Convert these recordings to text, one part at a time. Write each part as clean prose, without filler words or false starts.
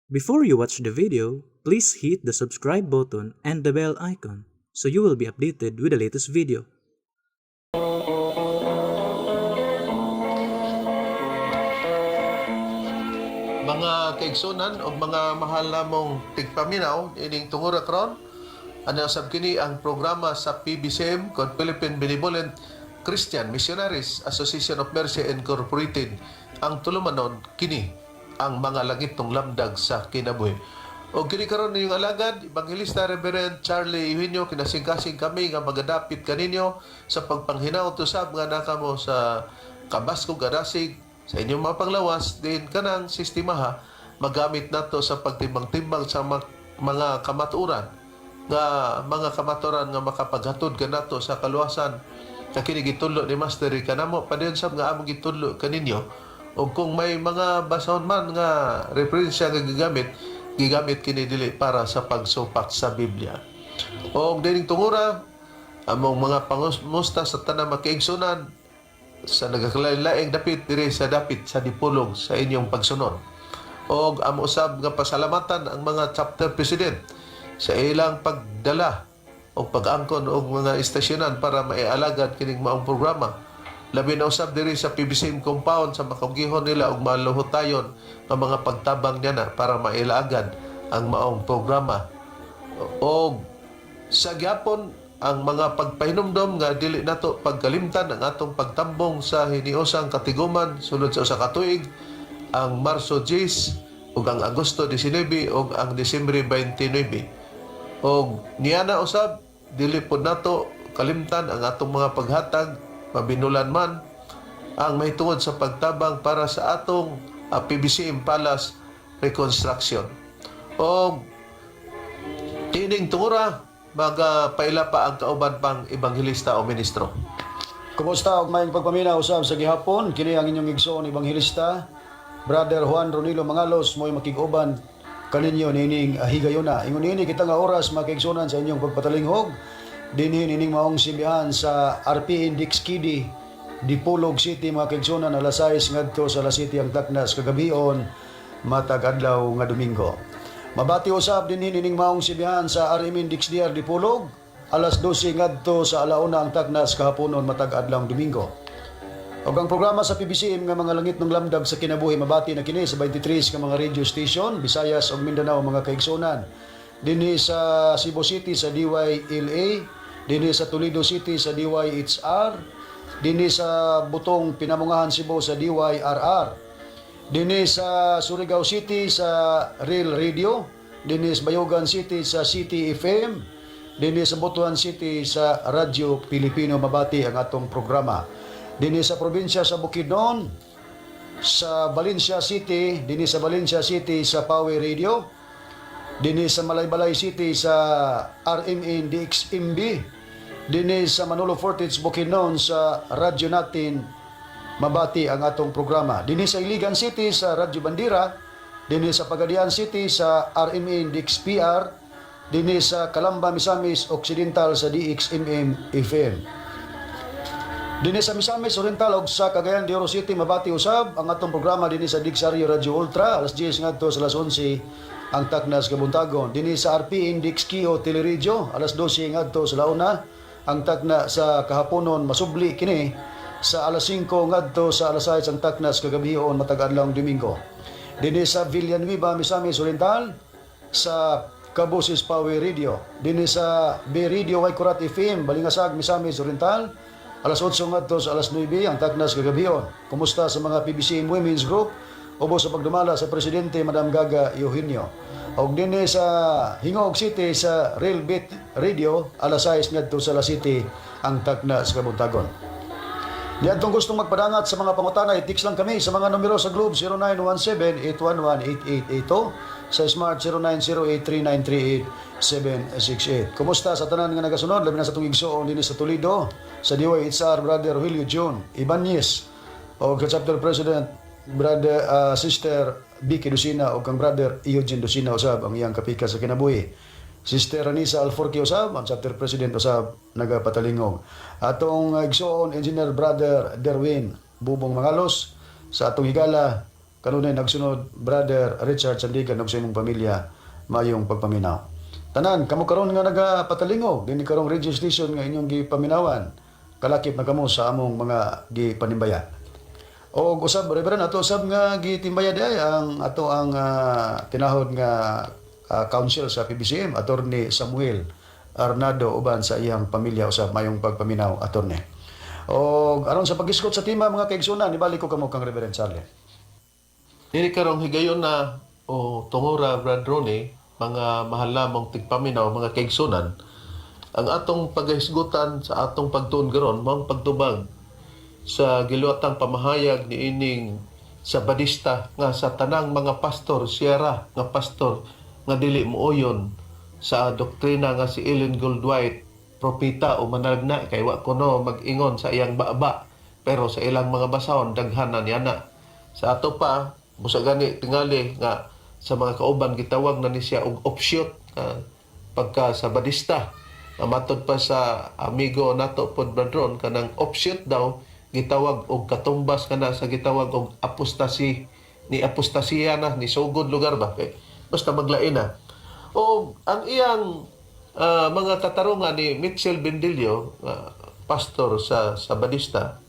Before you watch the video, please hit the subscribe button and the bell icon so you will be updated with the latest video. Mga kaigsunan o mga mahal namong tigpaminaw ining tungura karon, ano sab kini ang programa sa PBCM kon Philippine Benevolent Christian Missionaries Association of Mercy Incorporated. Ang tulumanon kini ang mga langitong lamdag sa kinabuhi. O kini karon inyong alagad, Evangelista Reverend Charlie Eugenio, kinasingkasing kami nga magadapit kaninyo sa pagpanghinaot usab nga nakamo sa kabaskog adasig sa inyong mga panglawas din kanang sistemaha magamit nato sa pagtimbang-timbang sa mga kamatuoran nga mga kamatuoran nga makapaghatod kanato sa kaluwasan nga kini gitudlo ni Master kanamo, padayon sab nga among gitudlo kaninyo. Ug kung may mga basahon man nga referensya nga gigamit, gigamit kini dili para sa pagsupak sa Biblia. Og dining tungura, among mga pangusta sa tanang makaigsunan sa nagakalain-laing dapit diri sa dapit sa Dipolog sa inyong pagsunod. Og amo usab nga pasalamatan ang mga chapter president sa ilang pagdala o pag-angkon og mga istasyonan para maialagad kining maong programa. Labi na usab diri sa PBCM compound sa makugihon nila og maluhutayon nga mga pagtabang niya na para mailagad ang maong programa. Og sa gyapon ang mga pagpahinumdom nga dili nato pagkalimtan ang atong pagtambong sa hiniusang katiguman sulod sa usa ka tuig, ang Marso 10 ug ang Agosto 19 ug ang Disyembre 29. Og niana usab, dili pod nato kalimtan ang atong mga paghatag, mabinulan man, ang mahitungod sa pagtabang para sa atong PBCM Palace reconstruction. Og tining tungura, magapaila pa ang kauban pang ebanghelista o ministro. Kumusta og maayong pagpaminaw usab sa gihapon? Kini ang inyong igsoon ebanghelista, Brother Juan Ronilo Mangalos, mo'y makig-uban kaninyo niining higayuna. Ingon niini kita nga oras, mga kaigsuonan, sa inyong pagpatalinghog dinhi nining maong simbihan sa RP Index Kidi, Dipolog City, mga kaigsuonan, alas 6 ngadto sa alas 7 ang taknas kagabion matag adlaw nga Domingo. Mabati usab dinhi nining maong simbihan sa RM Index DR Dipolog, alas 12 ngadto sa alauna ang taknas kahaponon matag adlaw Domingo. Ug ang programa sa PBCM nga mga langit ng lamdag sa kinabuhi, mabati na kini sa 23 ka mga radio station, Visayas ug Mindanao, mga kaigsunan. Dinhi sa Cebu City sa DYLA, dinhi sa Toledo City sa DYHR, dinhi sa Butong Pinamungahan Cebu sa DYRR, dinhi sa Surigao City sa Real Radio, dinhi sa Bayugan City sa City FM, dinhi sa Butuan City sa Radyo Pilipino mabati ang atong programa. Dinhi sa probinsya sa Bukidnon, sa Valencia City, dinhi sa Valencia City sa Pawe Radio, dinhi sa Malaybalay City sa RMN DXMB, dinhi sa Manolo Fortich Bukidnon sa Radyo Natin mabati ang atong programa. Dinhi sa Iligan City sa Radyo Bandira, dinhi sa Pagadian City sa RMN DXPR, dinhi sa Calamba, Misamis Occidental sa DXMM FM. Dinhi sa Misamis Oriental ug sa Cagayan de Oro City mabati usab ang atong programa dinhi sa Dixario Radio Ultra, alas 10 ngadto sa alas 11 ang taknas kabuntagon. Dinhi sa RP Index Kio Teleradyo, alas 12 ngadto sa launa ang takna sa kahaponon, masubli kini sa alas 5 ngadto sa alas 6 ang taknas kagabion matag adlaw Domingo. Dinhi sa Villanueva, Misamis Oriental sa Kabusis Power Radio. Dinhi sa B Radio Waikurat FM, Balingasag, Misamis Oriental, alas 8 ngadto sa alas 9 ang taknas kagabion. Kumusta sa mga PBCM Women's Group ubos sa pagdumala sa presidente Madam Gaga Eugenio. Og dinhi sa Gingoog City sa Real Beat Radio, alas 6 ngadto sa alas 7 ang takna sa kabuntagon. Niadtong gustong magpadangat sa mga pangutana, i-text lang kami sa mga numero sa Globe 0917-811-8882, sa Smart 0908-3938-768. Kumusta sa tanan nga nagasunod, labi na sa atong igsoon dinhi sa Toledo, sa DYHR Brother Julio June Ibanez, o sa Chapter President Brother Sister Vicky Lucina o kang Brother Eugene Lucina usab ang iyang kapika sa kinabuhi. Sister Anisa Alforque usab, ang chapter president usab nagapatalingog. Atong igsoon Engineer Brother Derwin Bubong Mangalos sa atong higala Kanunay nagsunod, Brother Richard Sandigan ug sa imong pamilya, mayong pagpaminaw. Tanan kamo karon nga nagapatalingog dinhi karong radio station nga inyong gipaminawan, kalakip na kamo sa among mga gipanimbaya. O usab, Reverend, ato usab nga gitimbaya diay ang ato ang tinahod nga council sa PBCM, Attorney Samuel Arnado, uban sa iyang pamilya usab. Mayong pagpaminaw, Attorney. O aron sa pag-isgot sa tema, mga kaigsunan, ibalik ko kamo kang Reverend Charlie. Dili karong higayon na o tungura, Brad Ronnie, mga mahal namong tigpaminaw, mga kaigsunan, ang atong paghisgutan sa atong pagtuon karon mao ang pagtubag sa giluwatang pamahayag ni ining Sabadista nga sa tanang mga pastor, siyara nga pastor nga dili mooyon sa doktrina nga si Ellen Goldwhite propeta o manalagna, kay wa kuno mag-ingon sa iyang baba, pero sa ilang mga basahon daghan na niya na. Sa ato pa busa gani tingali nga sa mga kauban gitawag na ni siya og offshoot pagka Sabadista. Matod pa sa amigo nato pod, Bradron, kanang offshoot daw gitawag og katumbas kana sa gitawag og apostasi, ni apostasiya na ni sugod lugar ba, kay basta maglain na. O ang iyang mga katarungan ni Mitchell Bendillo, pastor sa Sabadista,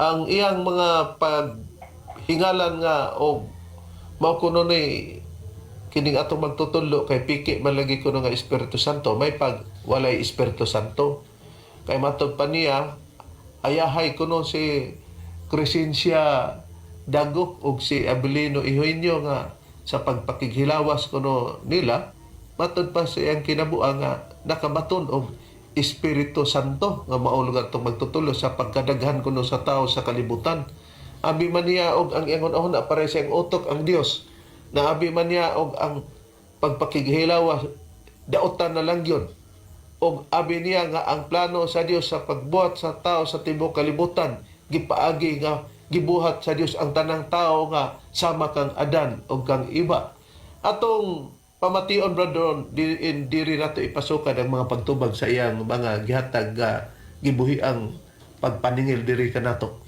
ang iyang mga paghingalan nga og mao kuno ni kining atong magtutudlo kay piki man lagi kuno nga Espiritu Santo, may pag walay Espiritu Santo, kay matod pa niya ayahay kuno si Crescencia Dagok ug si Abelino Eugenio nga sa pagpakighilawas kuno nila, matod pa sa iyang kinabuang nga nakabaton og Espiritu Santo nga mao lugar tong magtutulo sa pagkadaghan kuno sa tao sa kalibutan. Abi man niya og ang iyang una para sa iyang utok ang Dios na abi man niya og ang pagpakighilawas daotan na lang yun, og abi niya nga ang plano sa Dios sa pagbuhat sa tao sa tibuok kalibutan gipaagi nga gibuhat sa Dios ang tanang tao nga sama kang Adan og kang Eva. Atong pamation, brother, di, diri nato ipasukad ang mga pagtubag sa iyang mga gihatag nga gibuhi ang pagpaningil diri kanato.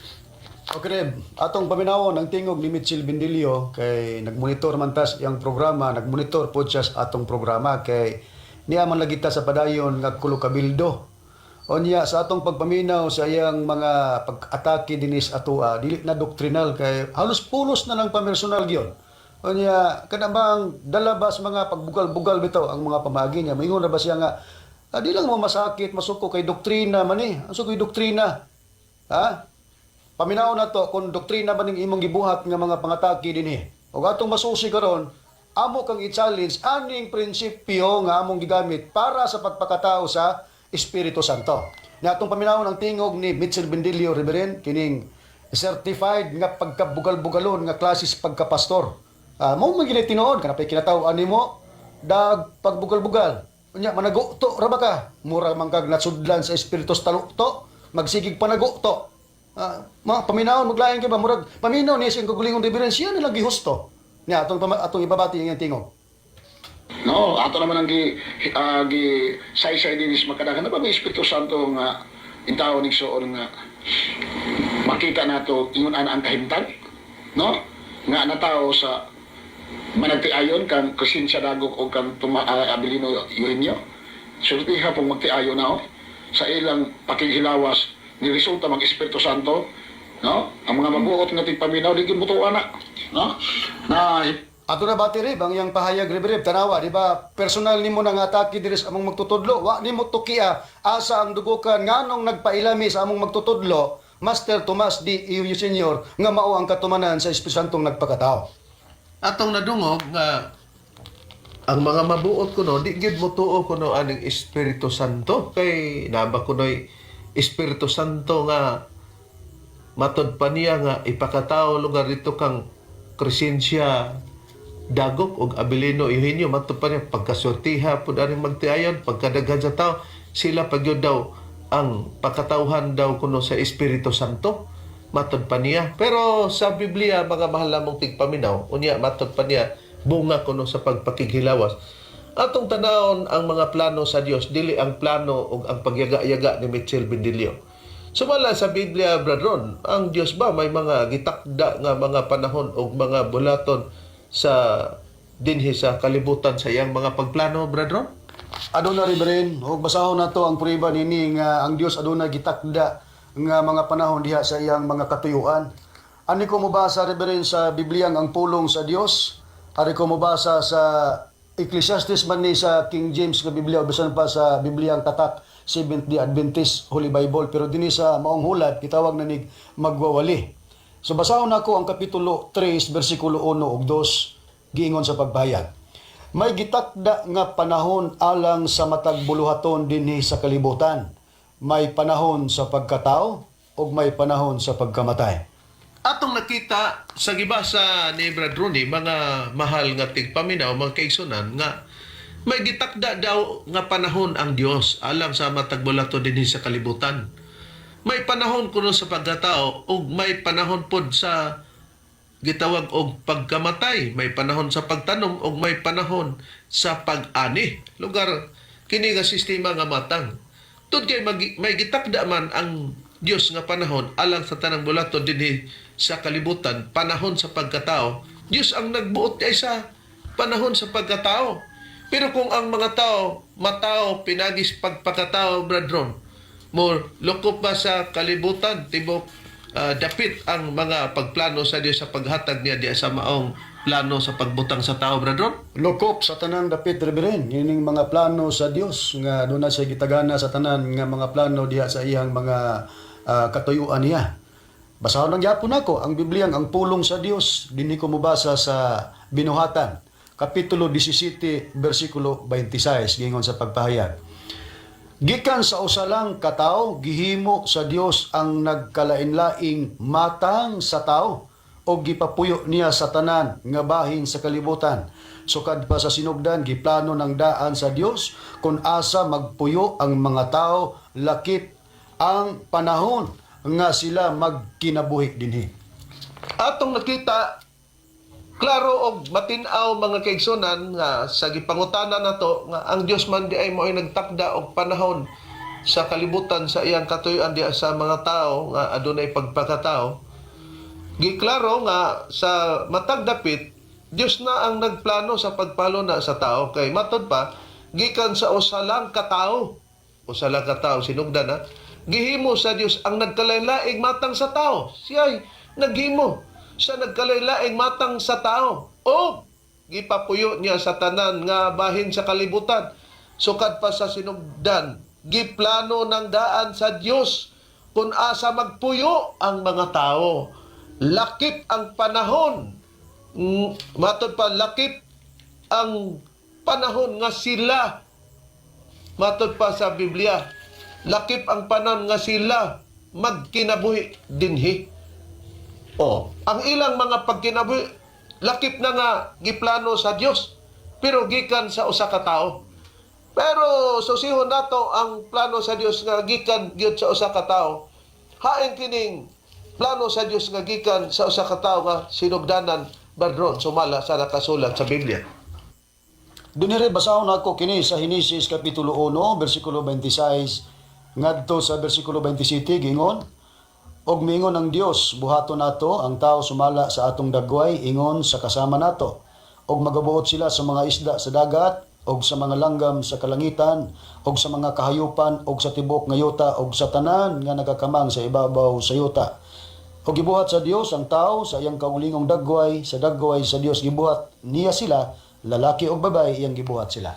Okay, Reb. Atong paminawon ang tingog ni Mitchell Bendillo kay nagmonitor man tas iyang programa, nagmonitor po siya sa atong programa kay niya man lagi ta sa padayon nga kulo kabildo. Unya sa atong pagpaminaw sa iyang mga pag-atake dinis atoa, dili na doktrinal kay halos pulos na lang pamersonal gyud. Unya kana bang dala ba sa mga pagbugal-bugal bitaw ang mga pamagi niya? Maingon na ba siya nga di lang mo masakit masuko kay doktrina man eh. Ang sukoy doktrina. Ha? Paminaw na to kung doktrina ba ning imong gibuhat nga mga pangatake dinhi. Ug atong masusi karon, amo kang i-challenge aning prinsipyo nga among gigamit para sa pagpakatao sa Espiritu Santo. Nya atong paminawon ang tingog ni Mitchell Bendillo, Reverend, kining certified nga pagkabugal-bugalon nga klasis pagkapastor. Mao man gini tinuod kana pay kinataw animo dag pagbugal-bugal. Unya managukto ra ba ka? Mura man kag nasudlan sa Espiritu sa talukto, magsigig panagukto. Mga paminawon maglain kay ba murag paminaw niya siyang kagalingon, Reverend, siya nilang gihusto. Nya atong ibabati ang iyang tingog. No, ato naman ang gi saysay dinis makadagan na ba may Espiritu Santo nga intawo ning suon nga makita nato ingon ana ang kahimtang, no, nga natao sa managtiayon kang Crescencia Dagok o kang Abelino Eugenio. Sultiha pong magtiayon na oh, sa ilang pakighilawas ni resulta mag Espiritu Santo, no, ang mga mabuot nga tigpaminaw di gibutuan na, no, na. Ato na bati, Reb, ang iyang pahayag, Reb, Reb, tanawa, di ba? Personal nimo nang atake diri sa among magtutudlo. Wa nimo tukia asa ang dugukan nganong nagpailami sa among magtutudlo, Master Tomas D. Eugenio Senior, nga mao ang katumanan sa Espiritu Santong nagpakatao. Atong nadungog nga ang mga mabuot kuno di gyud motuo kuno aning Espiritu Santo, kay naba kuno'y Espiritu Santo nga matod pa niya nga ipakatao lugar dito kang Crescencia Dagok og Abelino Eugenio. Matod pa niya pagkasurtiha pud aning magtiayon, pagkadaghan sa tao, sila pa gyud daw ang pagkatawhan daw kuno sa Espiritu Santo, matod pa niya. Pero sa Biblia, mga mahal namong tigpaminaw, unya matod pa niya bunga kuno sa pagpakighilawas. Atong tanawon ang mga plano sa Dios, dili ang plano ug ang pagyaga-yaga ni Mitchell Bendillo. Sumala sa Biblia, Brad Ron, ang Dios ba may mga gitakda nga mga panahon o mga bulaton sa dinhi sa kalibutan sa iyang mga pagplano, Brad Ron? Aduna, Reverend, ug basahon nato ang prueba nini nga ang Dios aduna gitakda nga mga panahon diha sa iyang mga katuyuan. Ani ko mobasa, Reverend, sa Biblia ang pulong sa Dios. Ari ko mobasa sa Ecclesiastes man ni sa King James nga Biblia o bisan pa sa Biblia ang tatak Seventh Day Adventist Holy Bible, pero dinhi sa maong hulat gitawag na nig magwawali. So basahon nako ang kapitulo 3 bersikulo 1 ug 2, giingon sa pagpahayag. May gitakda nga panahon alang sa matag buluhaton dinhi sa kalibutan. May panahon sa pagkatao ug may panahon sa pagkamatay. Atong nakita sa gibasa ni Brad Rooney, mga mahal nga tigpaminaw, mga kaigsunan, nga may gitakda daw nga panahon ang Dios alang sa matag bulaton dinhi sa kalibutan. May panahon kuno sa pagkatao ug may panahon pod sa gitawag og pagkamatay, may panahon sa pagtanom ug may panahon sa pag-ani. Lugar kini nga sistema nga matang. Tud kay may gitakda man ang Dios nga panahon alang sa tanang bulaton dinhi sa kalibutan, panahon sa pagkatao. Dios ang nagbuot ay sa panahon sa pagkatao. Pero kung ang mga tao matao pinagis pagpakatao, Brad Ron, mo lukop ba sa kalibutan, tibok dapit ang mga pagplano sa Dios sa paghatag niya diya sa maong plano sa pagbutang sa tao, Brad Ron? Lokop sa tanang dapit, Reverend, ining mga plano sa Dios nga aduna siya gitagana sa tanan nga mga plano diha sa iyang mga katuyuan niya. Basahon lang gyapon nako ang Biblia ang pulong sa Dios, dinhi ko mobasa sa Binuhatan kapitulo 17 bersikulo 26, giingon sa pagpahayag. Gikan sa usa lang ka tawo gihimo sa Dios ang nagkalain-laing matang sa tao o gipapuyo niya sa tanan nga bahin sa kalibutan. Sukad pa sa sinugdan, giplano ng daan sa Dios kung asa magpuyo ang mga tao lakip ang panahon nga sila magkinabuhi dinhi. Atong nakita klaro og matin-aw, mga kaigsunan, nga sa gipangutana nato nga ang Dios man di ay mo'y nagtakda og panahon sa kalibutan sa iyang katuyuan diha sa mga tao nga adunay pagpakatao. Giklaro nga sa matag dapit, Dios na ang nagplano sa pagpalo na sa tao, kay matod pa gikan sa usa lang ka tawo, usa lang ka tawo sinugdan na gihimo sa Dios ang nagkalain-laing matang sa tao. Siya'y naghimo sa nagkalain-laing matang sa tao o gipapuyo niya sa tanan nga bahin sa kalibutan. Sukad pa sa sinugdan, giplano ng daan sa Dios kung asa magpuyo ang mga tao lakip ang panahon. Matod pa, lakip ang panahon nga sila, matod pa sa Biblia, lakip ang panahon nga sila magkinabuhi dinhi. O, ang ilang mga pagkinabuhi lakip na nga giplano sa Dios, pero gikan sa usa ka tawo. Pero susihon nato ang plano sa Dios nga gikan gyud sa usa ka tawo. Hain kining plano sa Dios nga gikan sa usa ka tawo nga sinugdanan, Brad Ron, sumala sa nakasulat sa Biblia? Dinhi basahon nako kini sa Henesis kapitulo 1 bersikulo 26 ngadto sa bersikulo 27, gingon: Og miingon ang Dios, buhaton nato ang tao sumala sa atong dagway ingon sa kasama nato. Og magabuot sila sa mga isda sa dagat og sa mga langgam sa kalangitan og sa mga kahayupan og sa tibok nga yuta og sa tanan nga nagakamang sa ibabaw sa yuta. Og gibuhat sa Dios ang tao sa iyang kaugalingong dagway, sa dagway sa Dios gibuhat niya sila, lalaki ug babae iyang gibuhat sila.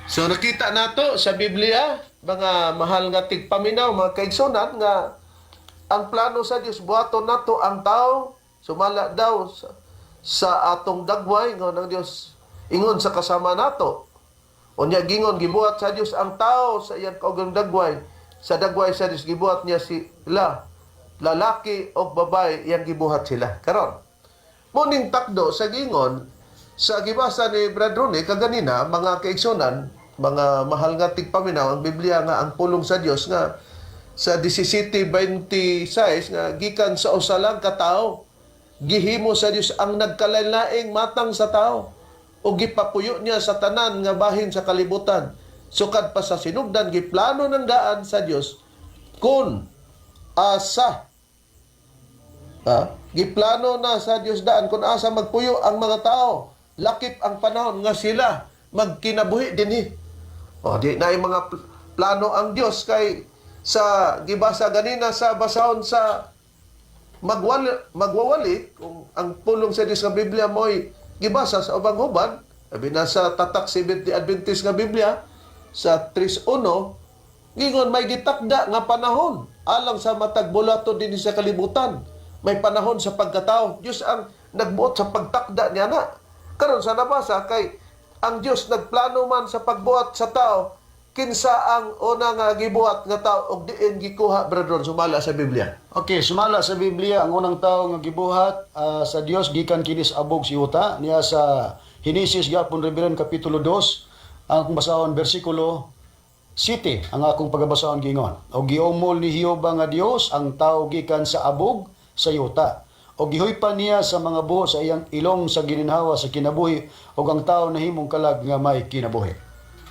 So nakita nato sa Biblia, mga mahal nga tigpaminaw, mga kaigsunan, nga ang plano sa Dios, buhaton nato ang tao sumala daw sa atong dagway nga ng Dios ingon sa kasama nato. Unya gingon gibuhat sa Dios ang tao sa iyang kaugalingong dagway, sa dagway sa Dios gibuhat niya sila, lalaki o babae iyang gibuhat sila. Karon, muning takdo sa gingon sa gibasa ni Brad Rooney kaganina, mga kaigsunan, mga mahal nga tigpaminaw, ang Biblia nga ang pulong sa Dios nga sa 17:26 nga gikan sa usa lang ka tawo gihimo sa Dios ang nagkalain-laing matang sa tao o gipapuyo niya sa tanan nga bahin sa kalibutan. Sukad pa sa sinugdan, giplano ng daan sa Dios kung asa. Ha? Giplano na sa Dios daan kung asa magpuyo ang mga tao. Lakip ang panahon nga sila magkinabuhi dinhi. O di na yung mga plano ang Dios kay sa gibasa ganina sa basahon sa magwali, magwawali kung ang pulong sa Dios nga Biblia mo'y gibasa sa ubang hubad, abi na sa tatak Seventh Adventist nga Biblia sa 3:1, gingon may gitakda nga panahon alang sa matag bulato dinhi sa kalibutan. May panahon sa pagkatao. Dios ang nagbuot sa pagtakda niya na. Karon sa nabasa kay ang Dios nagplano man sa pagbuhat sa tao, kinsa ang una nga gibuhat nga tao og diin gikuha, Brother, sumala sa Biblia? Okay, sumala sa Biblia, ang unang tao nga gibuhat sa Dios gikan kini sa abog si yuta niya sa Henesis gyapon, Reverend, kapitulo 2, ang akong basahon bersikulo 7 ang akong pagabasahon. Gingon, "Og giumol ni Jehova nga Dios ang tao gikan sa abog sa yuta, og gihuypan niya sa mga buho sa iyang ilong sa gininhawa sa kinabuhi, ug ang tao nahimong kalag nga may kinabuhi."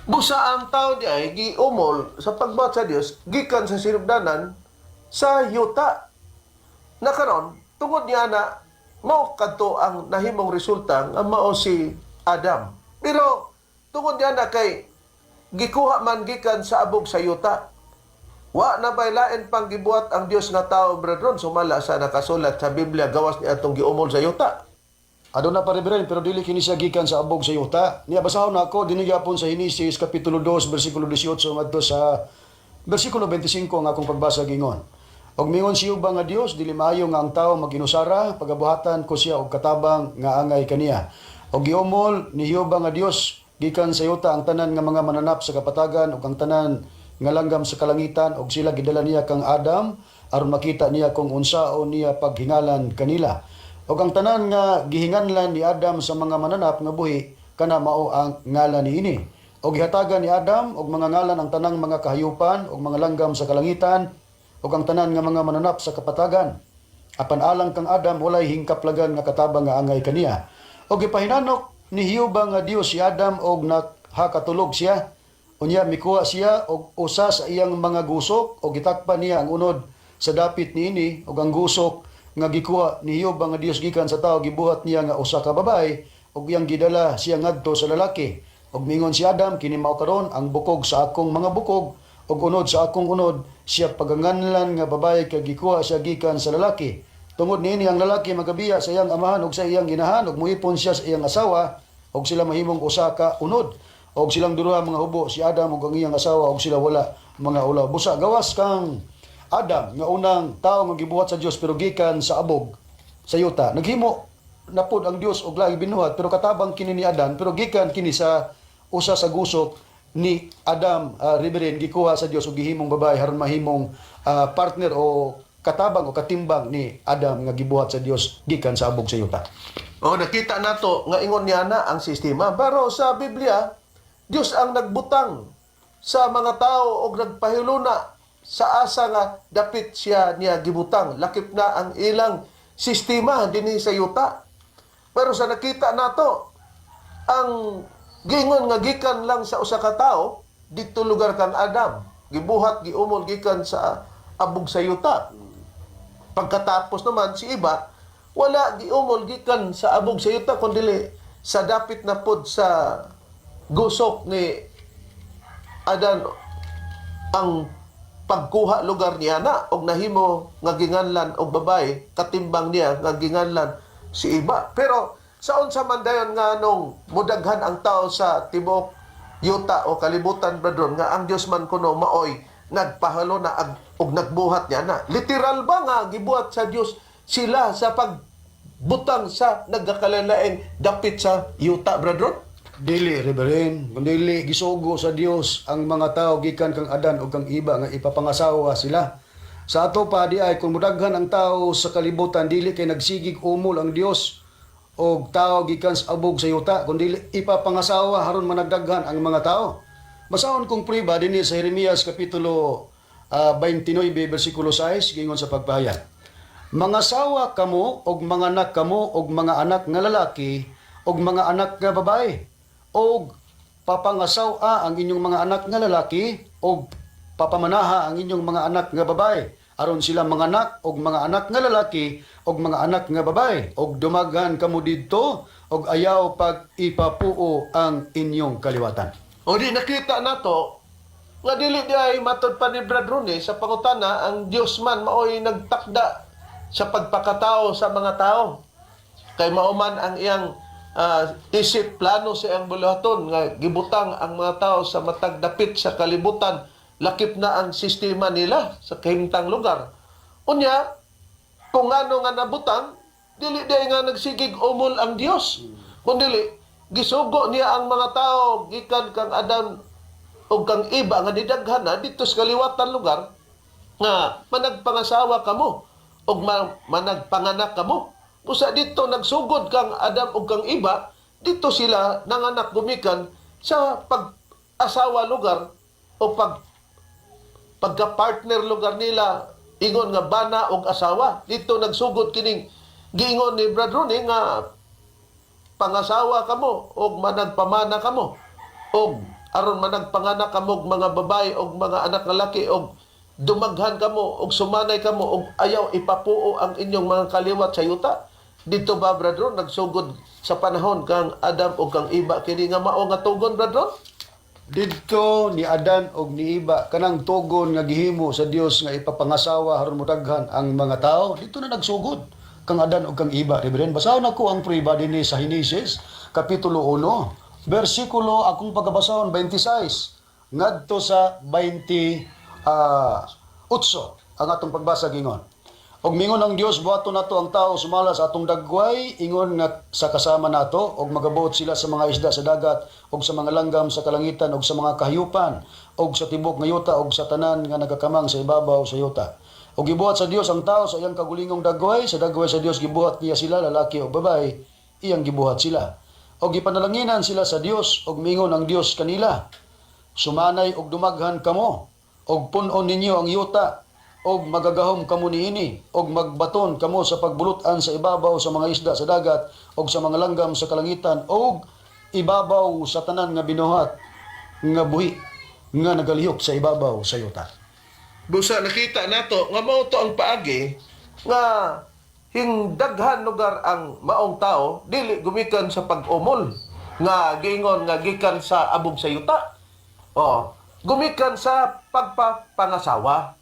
Busa ang tao niya ay giumol sa pagbuhat sa Dios gikan sa sinugdanan sa yuta. Na karon tungod niya na mao kadto ang nahimong resulta nga mao si Adam. Pero tungod niya na kay gikuha man gikan sa abog sa yuta. Wa na bay lain pang gibuhat ang Dios nga tao, brethren, sumala sa nakasulat sa Biblia gawas ni atong giumol sa yuta? Aduna pa, Reverend, pero dili kini siya gikan sa abog sa yuta. Niya basahon nako dinhi gyapon sa Henesis kapitulo 2 bersikulo 18 ngadto sa bersikulo 25 ang akong pagbasa. Gingon, "Og mingon si Jehova nga Dios, dili maayo nga ang tao maginusara, pagabuhatan ko siya og katabang nga angay kaniya. Og giumol ni Jehova nga Dios gikan sa yuta ang tanan nga mga mananap sa kapatagan ug ang tanan nga langgam sa kalangitan, ug sila gidala niya kang Adam aron makita niya kung unsaon niya paghingalan kanila. Ug ang tanan nga gihinganlan ni Adam sa mga mananap nga buhi, kana mao ang ngalan niini. Og gihatagan ni Adam og mga ngalan ang tanang mga kahayupan ug mga langgam sa kalangitan ug ang tanan nga mga mananap sa kapatagan. Apan alang kang Adam, walay hingkaplagan nga katabang nga angay kaniya. Og gipahinanok ni Jehova nga Dios si Adam og nakakatulog siya. Unya mikuha siya og usa sa iyang mga gusok og gitakpan niya ang unod sa dapit niini, ug ang gusok nga gikuha ni Jehova nga Dios gikan sa tao gibuhat niya nga usa ka babae ug iyang gidala siya ngadto sa lalaki. Og mingon si Adam, kini mao karon ang bukog sa akong mga bukog ug unod sa akong unod, siya paganganlan nga babae kay gikuha siya gikan sa lalaki. Tungod niini ang lalaki magabiya sa iyang amahan ug sa iyang ginahan ug muipon siya sa iyang asawa ug sila mahimong usa ka unod. Og silang duha mga hubo, si Adam ug ang iyang asawa, ug sila wala mga ulaw." Busa gawas kang Adam nga unang tao nga gibuhat sa Dios pero gikan sa abog sa yuta, naghimo napud ang Dios og laing binuhat, pero katabang kini ni Adan, pero gikan kini sa usa sa gusok ni Adam, Reverend, gikuha sa Dios ug gihimong babae aron mahimong partner o katabang o katimbang ni Adam nga gibuhat sa Dios gikan sa abog sa yuta. O nakita nato nga ingon niya na ang sistema. Pero sa Biblia, Dios ang nagbutang sa mga tao og nagpahiluna sa asa nga dapit siya niya gibutang. Lakip na ang ilang sistema dinhi sa yuta. Pero sa nakita nato, ang gingon nga gikan lang sa usa ka tawo didto lugar kang Adam, gibuhat, giumol gikan sa abog sa yuta. Pagkatapos naman si Eva, wala giumol gikan sa abog sa yuta kundi sa dapit na pod sa gusok ni Adan ang pagkuha lugar niya na og nahimo nga ginganlan og babae katimbang niya nga ginganlan si Eva. Pero sa unsa man dayon nga nung mudaghan ang tao sa tibuok yuta o kalibutan, brethren, nga ang Dios man kuno maoy nagpahalo na og nagbuhat niya na, literal ba nga gibuhat sa Dios sila sa pagbutang sa nagkakalalaing dapit sa yuta, brethren? Dili, Reverend. Kung dili gisugo sa Dios ang mga tao gikan kang Adan o kang Eva nga ipapangasawa sila. Sa ato pa di ay kung mudaghan ang tao sa kalibutan, dili kay nagsigig umol ang Dios og tao gikan sa abog sa yuta, kun dili ipapangasawa aron managdaghan ang mga tao. Basahon kong priba dinhi sa Jeremias kapitulo 29 bersikulo 6, gingon sa pagpahayag, "Mangasawa kamo og manganak kamo og mga anak nga lalaki og mga anak nga babae, og papangasawa ang inyong mga anak nga lalaki og papamanaha ang inyong mga anak nga babae. aron sila manganak og mga anak nga lalaki og mga anak nga babae, og dumaghan kamo didto og ayaw pag ipapuo ang inyong kaliwatan. O di nakita nato nga dili di ay matod pa ni Brad Rooney sa pangutana, ang Dios man maoy nagtakda sa pagpakatao sa mga tao. Kay mao man ang iyang isip plano sa iyang buluhaton nga gibutang ang mga tao sa matag dapit sa kalibutan, lakip na ang sistema nila sa kahimtang lugar. Unya, kung ano nga nabutang, dili di nga nagsigig umol ang Dios. Kung dili, gisugo niya ang mga tao gikan kang Adan o kang Iba nga nidaghan na dito sa kaliwatan lugar nga managpangasawa kamo og managpanganak kamo. Busa dito nagsugod kang Adam ug kang Iba, dito sila nanganak gumikan sa pag-asawa lugar o pagka-partner lugar nila, ingon nga bana og asawa. Dito nagsugod kining giingon ni Brad Rooney nga pangasawa kamo og managpamana kamo og aron managpanganak kamo og mga babae og mga anak nga laki, og dumaghan kamo og sumanay kamo og ayaw ipapuo ang inyong mga kaliwat sa yuta. Dito ba, Brad Ron, nagsugod sa panahon kang Adam og kang Iba kini nga mao nga tugon, Brad Ron? Didto ni Adan og ni Iba, kanang tugon nga gihimo sa Dios nga ipapangasawa aron modaghan ang mga tao, dito na nagsugod kang Adan og kang Iba. Reverend, basahon ako ang prueba dinhi sa Henesis kapitulo 1 bersikulo, akong pagkabasahon, 26 ngadto sa 28 ang atong pagbasa. Gingon, "Og mingon ang Dios, buhaton nato ang tao sumala sa atong dagway, ingon nga sa kasama nato, og magabuot sila sa mga isda sa dagat, og sa mga langgam sa kalangitan, og sa mga kahayupan, og sa tibok nga yuta, og sa tanan nga nagakamang sa ibabaw sa yuta. Og gibuhat sa Dios ang tao sa iyang kagulingong dagway, sa dagway sa Dios gibuhat niya sila, lalaki o babae, iyang gibuhat sila. Og gipanalanginan sila sa Dios, og mingon ang Dios kanila, Sumanay og dumaghan kamo, og pun-on ninyo ang yuta, og magagahom kamo niini, og magbaton kamo sa pagbulut-an sa ibabaw sa mga isda sa dagat, og sa mga langgam sa kalangitan, og ibabaw sa tanan nga binuhat nga buhi nga nagalihok sa ibabaw sa yuta." Busa nakita nato nga mao to ang paagi nga hingdaghan lugar ang maong tao, dili gumikan sa pag-umol nga giingon nga gikan sa abog sa yuta. Oh, gumikan sa pagpapangasawa.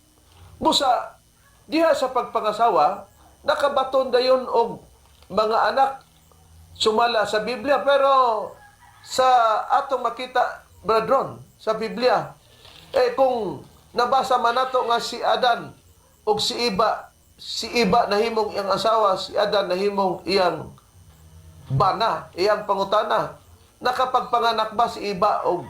Busa diha sa pagpangasawa nakabaton dayon og mga anak sumala sa Biblia, pero sa atong makita, Brad Ron, sa Biblia eh, kung nabasa man nato nga si Adan ug si Iba, si Iba nahimong iyang asawa, si Adan nahimong iyang bana, iyang pangutana, nakapagpanganak ba si Iba og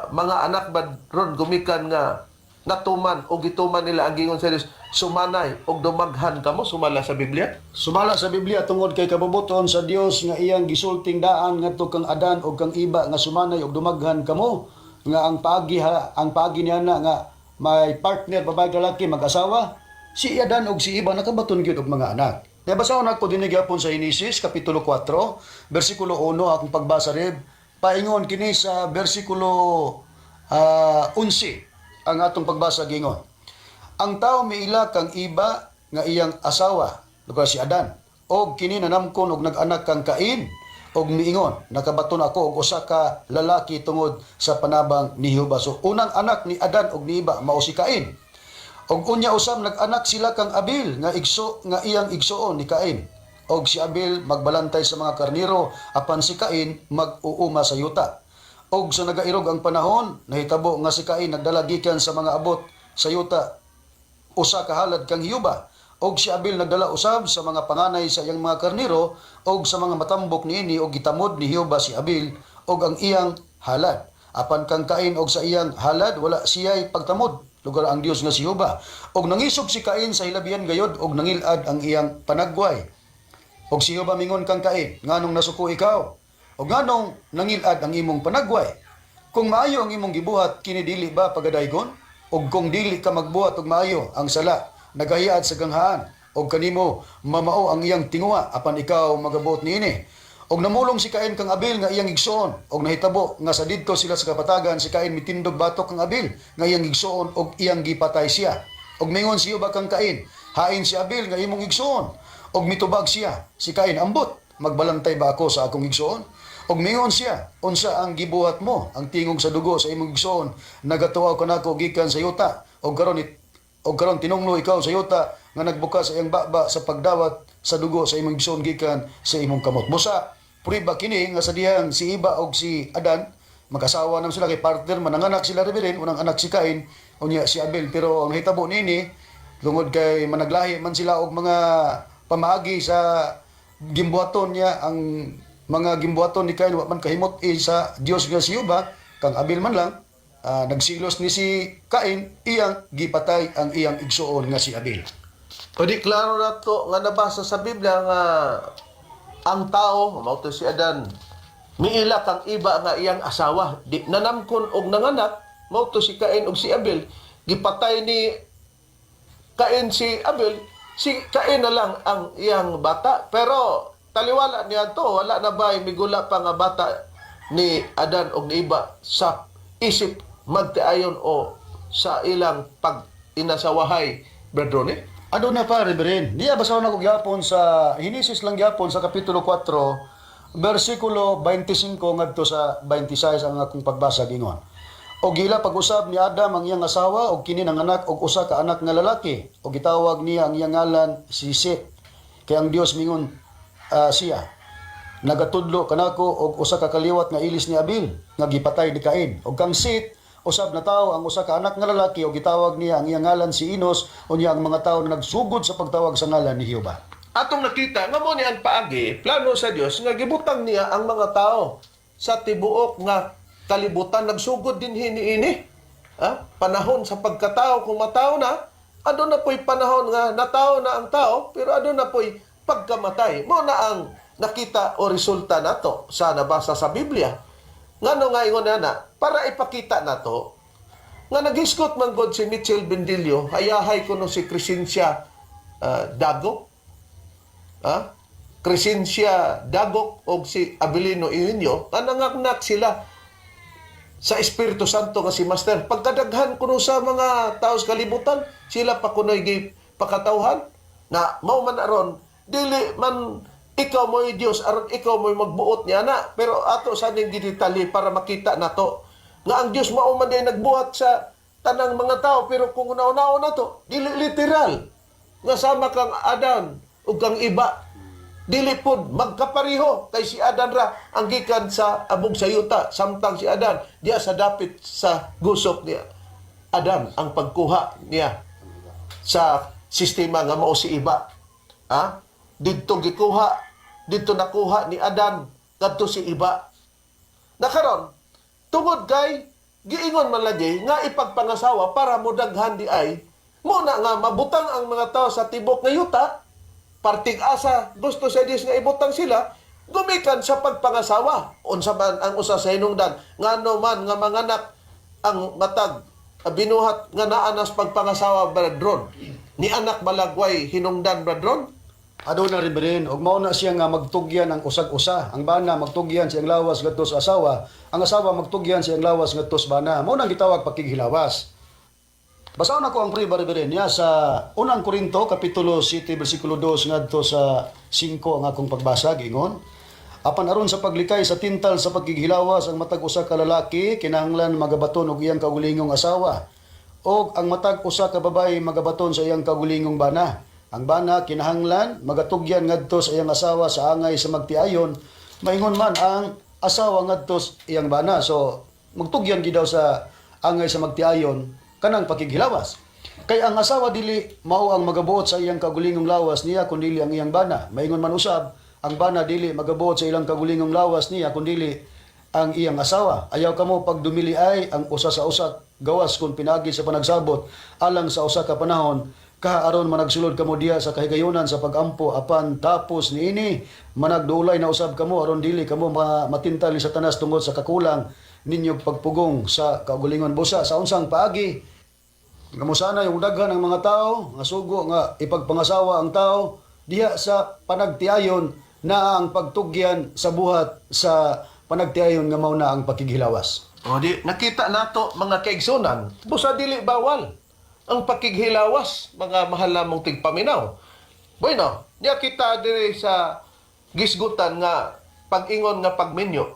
mga anak ba ron gumikan nga natuman o gituman nila ang gingon sa Dios, sumanay og dumaghan kamo, sumala sa Biblia? Sumala sa Biblia, tungod kay kabubuton sa Dios nga iyang gisulting daan ngadto kang Adan ug kang Iba nga sumanay og dumaghan kamo, nga ang paagi ha, ang paagi niya na nga may partner, babae, lalaki, mag-asawa, si Adan ug si Iba nakabaton gyud og mga anak. Kaya basahon ako dinhi gyapon sa Henesis kapitulo 4 bersikulo 1 akong pagbasa, Reb, paingon kini sa bersikulo 11 ang atong pagbasa. Gingon, "Ang tao miila kang Iba nga iyang asawa," lugar si Adan, "og kini nanamkon og nag-anak kang Cain og miingon, Nakabaton ako og usa ka lalaki tungod sa panabang ni Jehova." So unang anak ni Adan og ni Iba mao si Cain. "Og unya usab nag-anak sila kang Abil nga igso nga iyang igsuon ni Cain. Og si Abil magbalantay sa mga karniro, apan si Cain mag-uuma sa yuta. Og sa nagairog ang panahon, nahitabo nga si Cain nagdala gikan sa mga abot sa yuta usa ka halad kang Jehova. Og si Abel nagdala usab sa mga panganay sa iyang mga karniro og sa mga matambok niini, og gitamod ni Jehova si Abel og ang iyang halad. Apan kang Cain og sa iyang halad wala siya'y pagtamod," lugar ang Dios nga si Jehova. "Og nangisog si Cain sa hilabihan gayod og nangilad ang iyang panagway. Og si Jehova mingon kang Cain, Nganong nasuko ikaw? O nganong nangilad ang imong panagway? Kung maayo ang imong gibuhat, kini dili ba pagadaygon? Og kung dili ka magbuhat og maayo, ang sala nagahiad sa ganghaan og kanimo mamao ang iyang tinguha, apan ikaw magabuot niini. Og namulong si Cain kang Abel nga iyang igsoon, og nahitabo nga sa didto sila sa kapatagan, si Cain mitindog batok kang Abel nga iyang igsoon og iyang gipatay siya. Ug mingon si Jehova kang Cain, "Hain si Abel nga imong igsoon?" Ug mitubag siya, si Cain, "Ambot, magbalantay ba ako sa akong igsoon?" Ug mingon siya, "Unsa ang gibuhat mo? Ang tingog sa dugo sa imong igsoon nagatuaw kanako gikan sa yuta. Ug karon tinunglo ikaw sa yuta nga nagbukas sa iyang baba sa pagdawat sa dugo sa imong igsoon gikan sa imong kamot." Busa prueba kini nga sa dihang si Iba og si Adan mag-asawa naman sila kay partner, mananganak sila, Reverend. Unang anak si Cain, unya si Abel, pero ang hitabo niini, tungod kay managlahi man sila og mga pamaagi sa gimbuhaton niya, ang mga gimbuhaton ni Cain wa man kahimot sa Dios nga si Jehova, kang Abel man lang, nagsilos ni si Cain, iyang gipatay ang iyang igsuon nga si Abel. O di klaro na to nga nabasa sa Biblia nga ang tao, mao to si Adan, miila kang Iba nga iyang asawa. Di nanamkon og nanganak, mao to si Cain og si Abel. Gipatay ni Cain si Abel, si Cain na lang ang iyang bata. Pero taliwala niya to, wala na ba migula pa nga bata ni Adan og ni Iba sa isip magtiayon o sa ilang pag inasawahay, Brad Ronnie? Ano na pa, Reverend? Diya, basahon ako gyapon sa Henesis lang gyapon sa Kapitulo 4, versikulo 25 ngadto sa 26 ang akong pagbasa gingon. Og gila pag-usab ni Adam ang iyang asawa og kini nanganak og usa ka anak nga lalaki og gitawag niya ang iyang ngalan si Set. Kay ang Dios mingon siya, "Nagatudlo kanako og usa ka kaliwat nga ilis ni Abil nga gipatay ni Cain." Og kang Sit usab natawo ang usa ka anak nga lalaki og gitawag niya ang iyang ngalan si Enos. Unya ang mga tawo na nagsugod sa pagtawag sa ngalan ni Jehova. Atong nakita nga mo ni ang paagi, plano sa Dios nga gibutang niya ang mga tao sa tibuok nga kalibutan, nagsugod din niini. Ah, panahon sa pagkatao, kung matao na, aduna po'y panahon nga natao na ang tao, pero aduna po'y pagkamatay. Mo na ang nakita o resulta nato sa nabasa sa Biblia. Ngano nga ingon na para ipakita nato nga naghisgot man god si Mitchell Bendillo, hayahay kuno si Crescencia Dago. Ah? Crescencia Dagok og si Abilino Eugenio, nga nangaknak sila sa Espiritu Santo nga si Master. Pagkadaghan kuno sa mga tao sa kalibutan, sila pa kuno'y pakatawhan na mao man aron dili man ikaw mo'y Dios aron ikaw mo'y magbuot niya na, pero ato sa ning gidetali para makita nato nga ang Dios mao man diay nagbuhat sa tanang mga tao, pero kung una-unaon nato, dili literal nga sama kang Adan ug kang Iba, dili pod magkapariho kay si Adan ra ang gikan sa abog sa yuta, samtang si Adan diya sa dapit sa gusok niya Adan ang pagkuha niya sa sistema nga mao si Iba, ha? Didto gikuha, didto nakuha ni Adan kadto si Iba. Nakaron tungod kay giingon man lagi nga ipagpangasawa para modaghan di ay mo na nga mabutang ang mga tao sa tibok nga yuta, partig asa gusto sa Dios nga ibutang sila gumikan sa pagpangasawa. Unsa man ang usa sa hinungdan ngano man nga manganak ang matag binuhat nga naa nas pagpangasawa, Bradron? Ni anak balagway hinungdan, Bradron? Aduna, Reverend, ug mao na siya nga magtugyan ang usag-usa. Ang bana magtugyan sa iyang lawas ngadto sa asawa, ang asawa magtugyan sa iyang lawas ngadto sa bana. Mao nang gitawag pakighilawas. Basahon ako ang prueba, Reverend, niya sa Unang Korinto kapitulo 7 bersikulo 2 ngadto sa 5 ang akong pagbasa gingon. Apan aron sa paglikay sa tintal sa pagkighilawas, ang matag usa ka lalaki kinahanglan magabaton og iyang kaugulingong asawa og ang matag usa ka babaye magabaton sa iyang kaugulingong bana. Ang bana kinahanglan magatugyan ngadto sa iyang asawa sa angay sa magtiayon, maingon man ang asawa ngadto sa iyang bana. So magtugyan gid daw sa angay sa magtiayon kanang pakighilawas. Kay ang asawa dili mao ang magabuot sa iyang kagulingong lawas niya kundili ang iyang bana. Maingon man usab ang bana dili magabuot sa ilang kagulingong lawas niya kundili ang iyang asawa. Ayaw kamo pagdumili ay ang usa sa usa gawas kung pinagi sa panagsabot alang sa usa ka panahon kaaron managsulod kamo diha sa kahigayunan sa pagampo, apan tapos niini managdulay na usab kamo aron dili kamo matintal ni Satanas tungod sa kakulang ninyog pagpugong sa kaugalingon. Busa sa unsang paagi nga mosana yung daghan ng mga tao nga sugo nga ipagpangasawa ang tao diha sa panagtiayon na ang pagtugyan sa buhat sa panagtiayon nga mao na ang pakighilawas. O di nakita nato, mga kaigsunan, busa dili bawal. Ang pakighilawas, mga mahal namong tigpaminaw. Bueno, niya kita diri sa gisgutan nga pag-ingon nga pagminyo.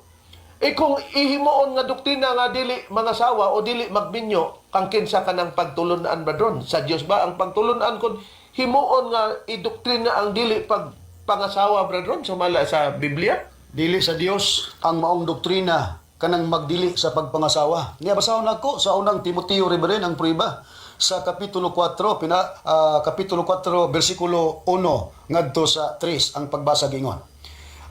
E kung ihimuon nga doktrina nga dili mangasawa o dili magminyo, kang kinsa ka ng pagtulunan ba dron? Sa Dios ba ang pagtulunan kung himuon nga idoktrina ang dili pag pangasawa brethren sumala sa Biblia? Dili sa Dios ang maong doktrina kanang magdili sa pagpangasawa. Niya basahon nako sa Unang Timoteo, Reverend, ang prueba sa kapitulo 4 kapitulo 4 bersikulo 1 ngadto sa 3 ang pagbasa gingon.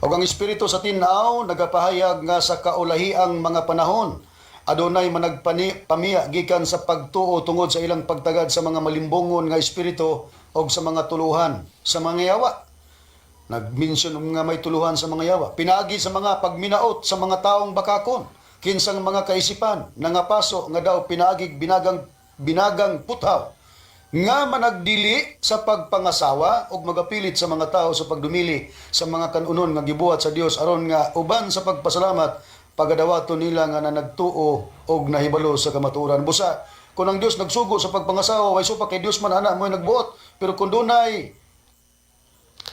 Ug ang espiritu sa tin-aw nagapahayag nga sa kaulahiang mga panahon adunay managpani pamiya gikan sa pagtuo tungod sa ilang pagtagad sa mga malimbongon nga espiritu ug sa mga tuluhan sa mga yawa. Nag-mention nga may tuluhan sa mga yawa. Pinaagi sa mga pagminaot sa mga taong bakakon. Kinsang mga kaisipan, nangapaso nga daw pinaagig binagang, binagang puthaw. Nga managdili sa pagpangasawa ug magapilit sa mga tao sa pagdumili sa mga kanunon nga gibuhat sa Dios aron nga uban sa pagpasalamat pagadawaton nila nga nanagtuo og nahibalo sa kamatuoran. Busa kung ang Dios nagsugo sa pagpangasawa, way supa kay Dios man ana mo nagbuot. Pero kung dunay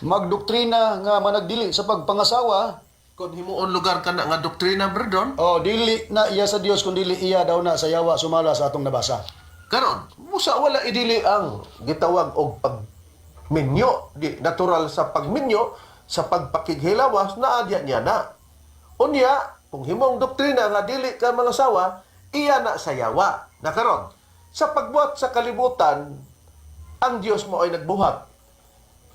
magdoktrina nga managdili sa pagpangasawa, Kung himuon lugar ka na nga doktrina, brethren, oh, dili na iya sa Dios kun dili iya daw na sa yawa sumala sa atong nabasa. Karon, musa wala idili ang gitawag og pagminyo, di natural sa pagminyo, sa pagpakighilawas na adya niya na. Unya, kung himong doktrina nga dili ka mangasawa, iya na sa yawa. Na karon, sa pagbuhat sa kalibutan, ang Dios mo ay nagbuhat.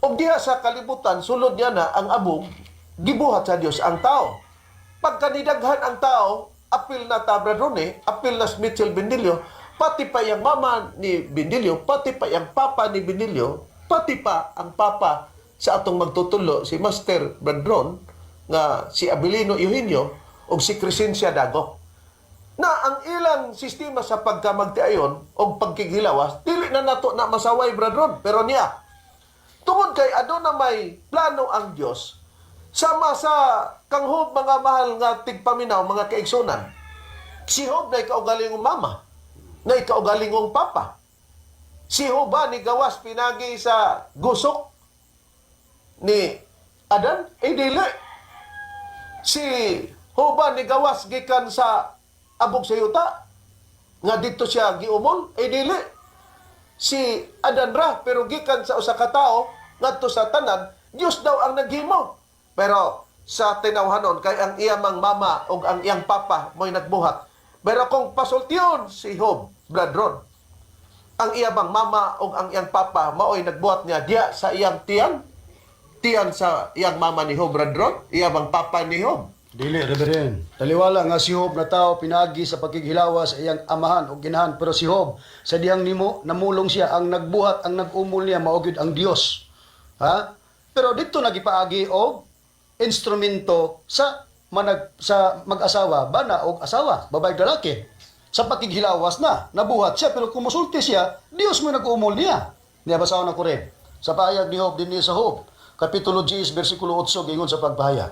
Og diha sa kalibutan, sulod niya na ang abog, gibuhat sa Dios ang tao. Pagka nidaghan ang tao, apil na ta Brad Rone, apil na si Mitchell Bendilio, pati pa yung mama ni Bendilio, pati pa yung papa ni Bendilio, pati pa ang papa sa atong magtutulo, si Master Brad Ron, nga si Abilino Eugenio, o si Crescencia Dago na ang ilang sistema sa pagkamagtiayon o pagkighilawas, dili na nato na masaway, Brad Ron. Pero niya, tungod kay aduna may plano ang Dios sama sa kang Job, mga mahal nga tigpaminaw, mga kaigsunan. Si Job na ikaugalingong mama, na ikaugalingong papa. Si Job ba ni gawas pinagi sa gusok ni Adan? Eh dili. Si Job ba ni gawas gikan sa abog sa yuta nga dito siya giumol? Eh dili. Si Adan ra, pero gikan sa usa ka tawo ngadto sa tanan, Dios daw ang naghimo. Pero sa tinawhanon kay ang iyang mama ug ang iyang papa mo'y nagbuhat. Pero kung pasultiyon si Job, Brad Ron, ang iyang mama ug ang iyang papa mao'y nagbuhat niya diya sa iyang tiyan, tiyan sa iyang mama ni Job, Brad Ron, iyang papa ni Job. Dili, Reverend. Taliwala nga si Job na tao pinagi sa pakighilawa sa iyang amahan o ginahan, pero si Job sa dihang nimo namulong siya, ang nagbuhat, ang nagumol niya mao gyud ang Dios. Ha? Pero dito nagipaagi og instrumento sa manag sa mag-asawa, bana og asawa, babae ug lalaki. Sa pakighilawas na, nabuhat siya, pero kung musulti siya, Dios mo nag-umol niya. Niya basahon ako rin. Sa pahayag ni Job dinhi sa Job, kapitulo 10 bersikulo 8 gingon sa pagpahayag.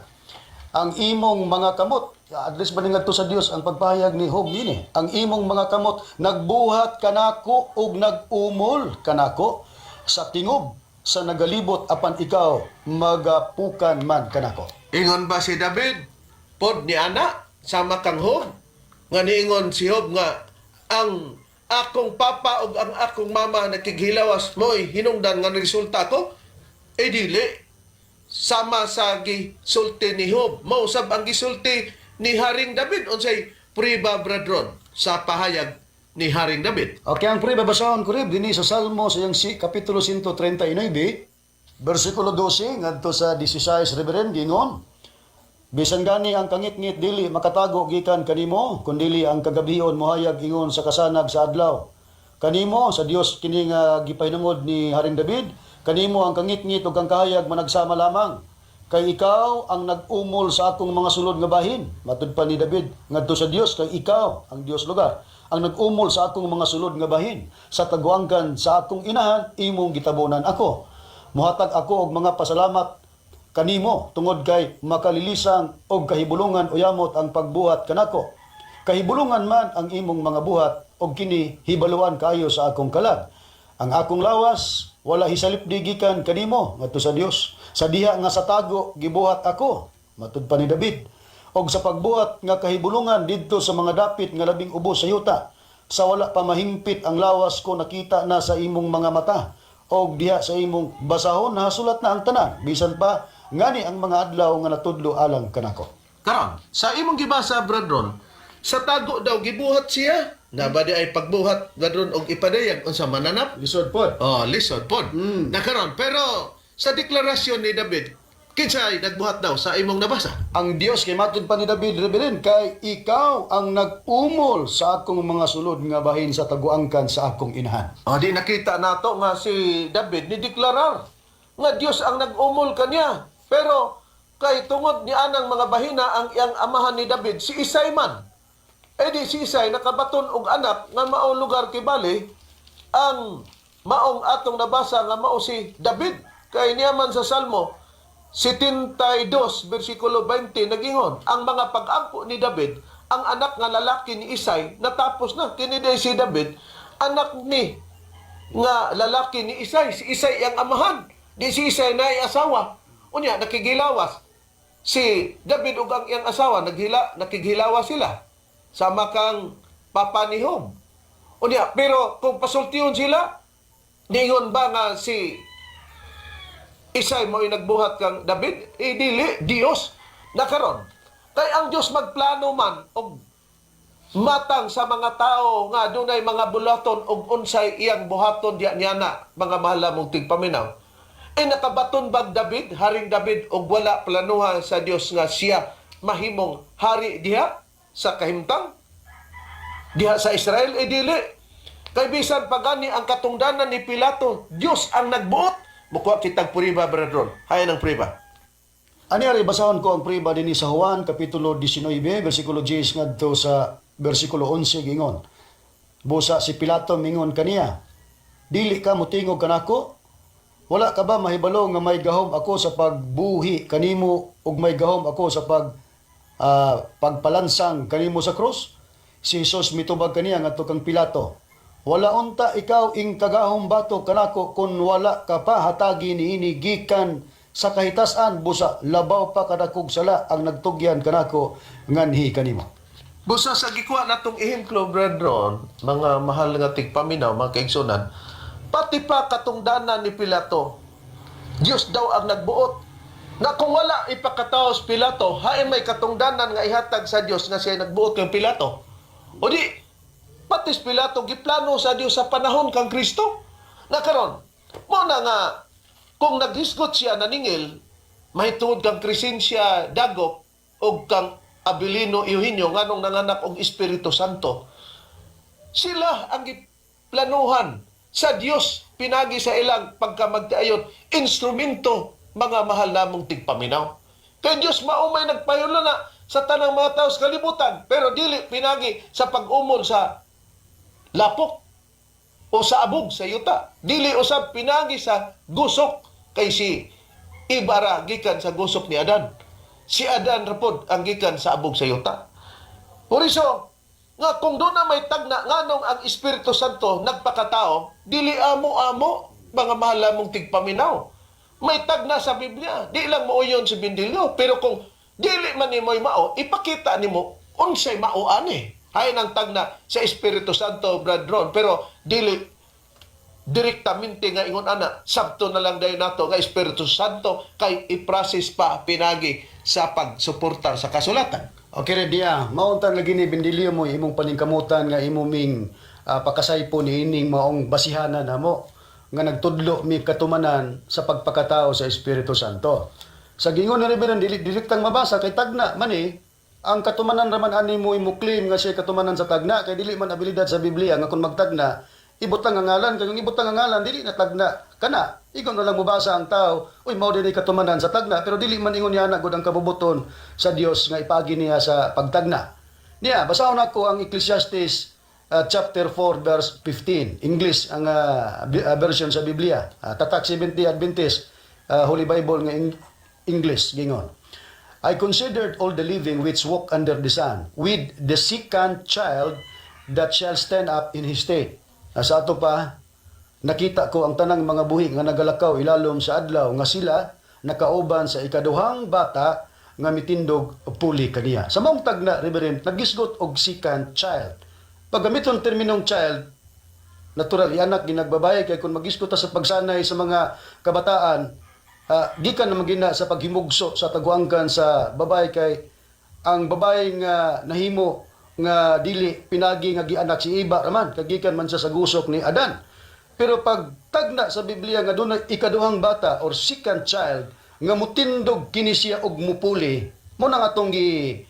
Ang imong mga kamot, address ba ni ngadto sa Dios ang pagpahayag ni Job niini? Ang imong mga kamot nagbuhat kanako ug nag-umol kanako sa tingob sa nagalibot, apan ikaw magapukan man kanako. Ingon ba si David? Pod ni ana sama kang Job nga niingon si Job nga ang akong papa ug ang akong mama nakighilawas mo'y hinungdan nga resulta ko? Eh dili sama sa gisulti ni Job, mao sab ang gisulti ni Haring David. Unsay priba, brethren, sa pahayag ni Haring David? Okay, ang pre, babasahon ko rin dinhi sa Salmo sa iyang si, Kapitulo 139, versikulo 12, ngadto sa 16, Reverend, gingon. Bisan gani ang kangitngit dili makatago gikan kanimo, kundili ang kagabion mohayag ingon sa kasanag sa adlaw. Kanimo sa Dios kini nga gipahinungod ni Haring David, kanimo ang kangitngit ug ang kahayag managsama lamang. Kay ikaw ang nag-umol sa akong mga sulod nga bahin. Matud pa ni David ngadto sa Dios, kay ikaw ang Dios lugar ang nag-umol sa akong mga sulod nga bahin. Sa kaguangkan sa akong inahan imong gitabonan ako. Muhatag ako og mga pasalamat kanimo tungod kay makalilisang og kahibulungan uyamot ang pagbuhat kanako. Kahibulungan man ang imong mga buhat og kini hibaluan kaayo sa akong kalag. Ang akong lawas wala hisalipdi gikan kanimo ngadto sa Dios. Sa diha nga sa tago gibuhat ako, matud pa ni David. Og sa pagbuhat nga kahibulungan didto sa mga dapit nga labing ubos sa yuta. Sa wala pa mahingpit ang lawas ko, nakita na sa imong mga mata. Og diha sa imong basahon nasulat na ang tanan, bisan pa ngani ang mga adlaw nga natudlo alang kanako. Karon, sa imong gibasa, Bradron, sa tago daw gibuhat siya. Na ba di ay pagbuhat, Bradron, og ipadayag unsa mananap? Lisod pod. Oh, lisod pod. Na karon, pero sa deklarasyon ni David, kinsay nagbuhat daw sa imong nabasa? Ang Dios, kay matud pa ni David, Reverend, kay ikaw ang nag-umol sa akong mga sulod nga bahin sa taguangkan sa akong inahan. Oh, di nakita nato nga si David ni deklarar nga Dios ang nag-umol kanya. Pero kay tungod ni anang mga bahina, ang iyang amahan ni David si Isay man. Eh di si Isay nakabaton og anak nga mao lugar kibali ang maong atong nabasa nga mao si David. Kay niya man sa Salmo 72 bersikulo 20 nagingon ang mga pag-ampo ni David, ang anak nga lalaki ni Isay, natapos na kini day si David, anak ni nga lalaki ni Isay. Si Isay ang amahan. Di si Isay na asawa. Unya nakigilawas si David ug ang iyang asawa, nakighilawa sila sama kang papa ni Job. Unya, pero kung pasultihon sila, ningon ba nga si Isay mo nagbuhat kang David? Eh, dili, Dios. Na karon, kay ang Dios magplano man og matang sa mga tao nga dunay mga bulaton og unsay iyang buhaton diya niya na, mga mahal mong tigpaminaw. Eh nakabaton bag David, Haring David, og wala planuhan sa Dios nga siya mahimong hari diha sa kahimtang? Diha sa Israel, eh dili. Kay bisan pagani ang katungdanan ni Pilato, Dios ang nagbuot. Mukuha kitag puriba, Brethren. Hayan ang puriba. Ani ari, basahon ko ang priba dinhi sa Juan kapitulo 19 bersikulo 10 ngadto sa bersikulo 11, gingon. Busa si Pilato mingon kaniya, "Dili ka motingog kanako? Wala ka ba mahibalo nga may gahom ako sa pagbuhi kanimo ug may gahom ako sa pagpalansang kanimo sa krus?" Si Jesus mitubag kaniya ngadto kang Pilato, "Wala unta ikaw ing kagahom batok kanako kun wala ka pa hatagi niini gikan sa kahitasan. Busa labaw pa kadakog sala ang nagtugyan kanako nganhi kanimo." Busa sa gikuha natong ehemplo, brethren, mga mahal nga tigpaminaw, mga kaigsunan, pati pa katungdanan ni Pilato, Diyos daw ang nagbuot. Na kung wala ipakataos Pilato, hain may katungdanan nga ihatag sa Diyos nga siya nagbuot kang Pilato? O di, pati si Pilato giplano sa Diyos sa panahon kang Kristo. Na karon, mo na nga kung naghisgot siya naningil, mahitungod kang Crescencia Dagop o kang Abilino Eugenio nganong nanganak og Espiritu Santo. Sila ang giplanuhan sa Dios pinagi sa ilang pagkamagtiayon instrumento, mga mahal namong tigpaminaw. Kay Dios mao may nagpayulo na sa tanang mga tao sa kalibutan, pero dili pinagi sa pag-umol sa lapok o sa abog sa yuta. Dili usab pinagi sa gusok, kay si Ibara gikan sa gusok ni Adan. Si Adan rapod ang gikan sa abog sa yuta. Por iso, nga kung doon na may tagna nganong ang Espiritu Santo nagpakatao, dili amo-amo, mga mahal mong tigpaminaw. May tagna sa Biblia. Di lang mao yon si Bindilyo. Pero kung dili man nimo'y mao, ipakita nimo unsay mao ani. Hain ang tagna sa Espiritu Santo, Brad Ron. Pero dili direktamente nga ingon ana, sabto na lang dayon nato nga Espiritu Santo, kay i-process pa pinagi sa pagsuportar sa kasulatan. Okay, Redia, mauntan lagi ni Bendilio mo imong paningkamutan nga imo ming pakasaypo ni ining maong basihanan namo nga nagtudlo mi katumanan sa pagpakatao sa Espiritu Santo. Sa gingon ni Reverend, dili direktang mabasa kay tagna man eh. Ang katumanan raman ani mo imo claim nga siya katumanan sa tagna, kay dili man abilidad sa Biblia nga kung magtagna ibutang ang ngalan, kay kung ibutang ang ngalan dili na tagna kana. Ingon na lang mobasa ang tao, "Uy, mao dili katumanan sa tagna," pero dili man ingon niya na gud ang kabubuton sa Dios nga ipagi niya sa pagtagna niya. Basahon ako ang Ecclesiastes chapter 4 verse 15. English ang version sa Biblia. Tatak 70 Adventist Holy Bible nga English, gingon. I considered all the living which walk under the sun, with the second child that shall stand up in his stead. Sa ato pa, nakita ko ang tanang mga buhi nga nagalakaw ilalom sa adlaw nga sila nakauban sa ikaduhang bata nga mitindog puli kaniya. Sa maong tagna, Reverend, nagisgot og second child. Pag gamiton terminong child, natural ianak ginagbabae, kay kung magisgot ta sa pagsanay sa mga kabataan, gikan naman gina sa paghimugso sa taguangkan sa babae, kay ang babae nga nahimo nga dili pinagi nga gianak si Eva raman, kay gikan man siya sa gusok ni Adan. Pero pag tagna sa Biblia nga dunay ikaduhang bata or second child nga mutindog kini siya og mupuli, mo nang atong gi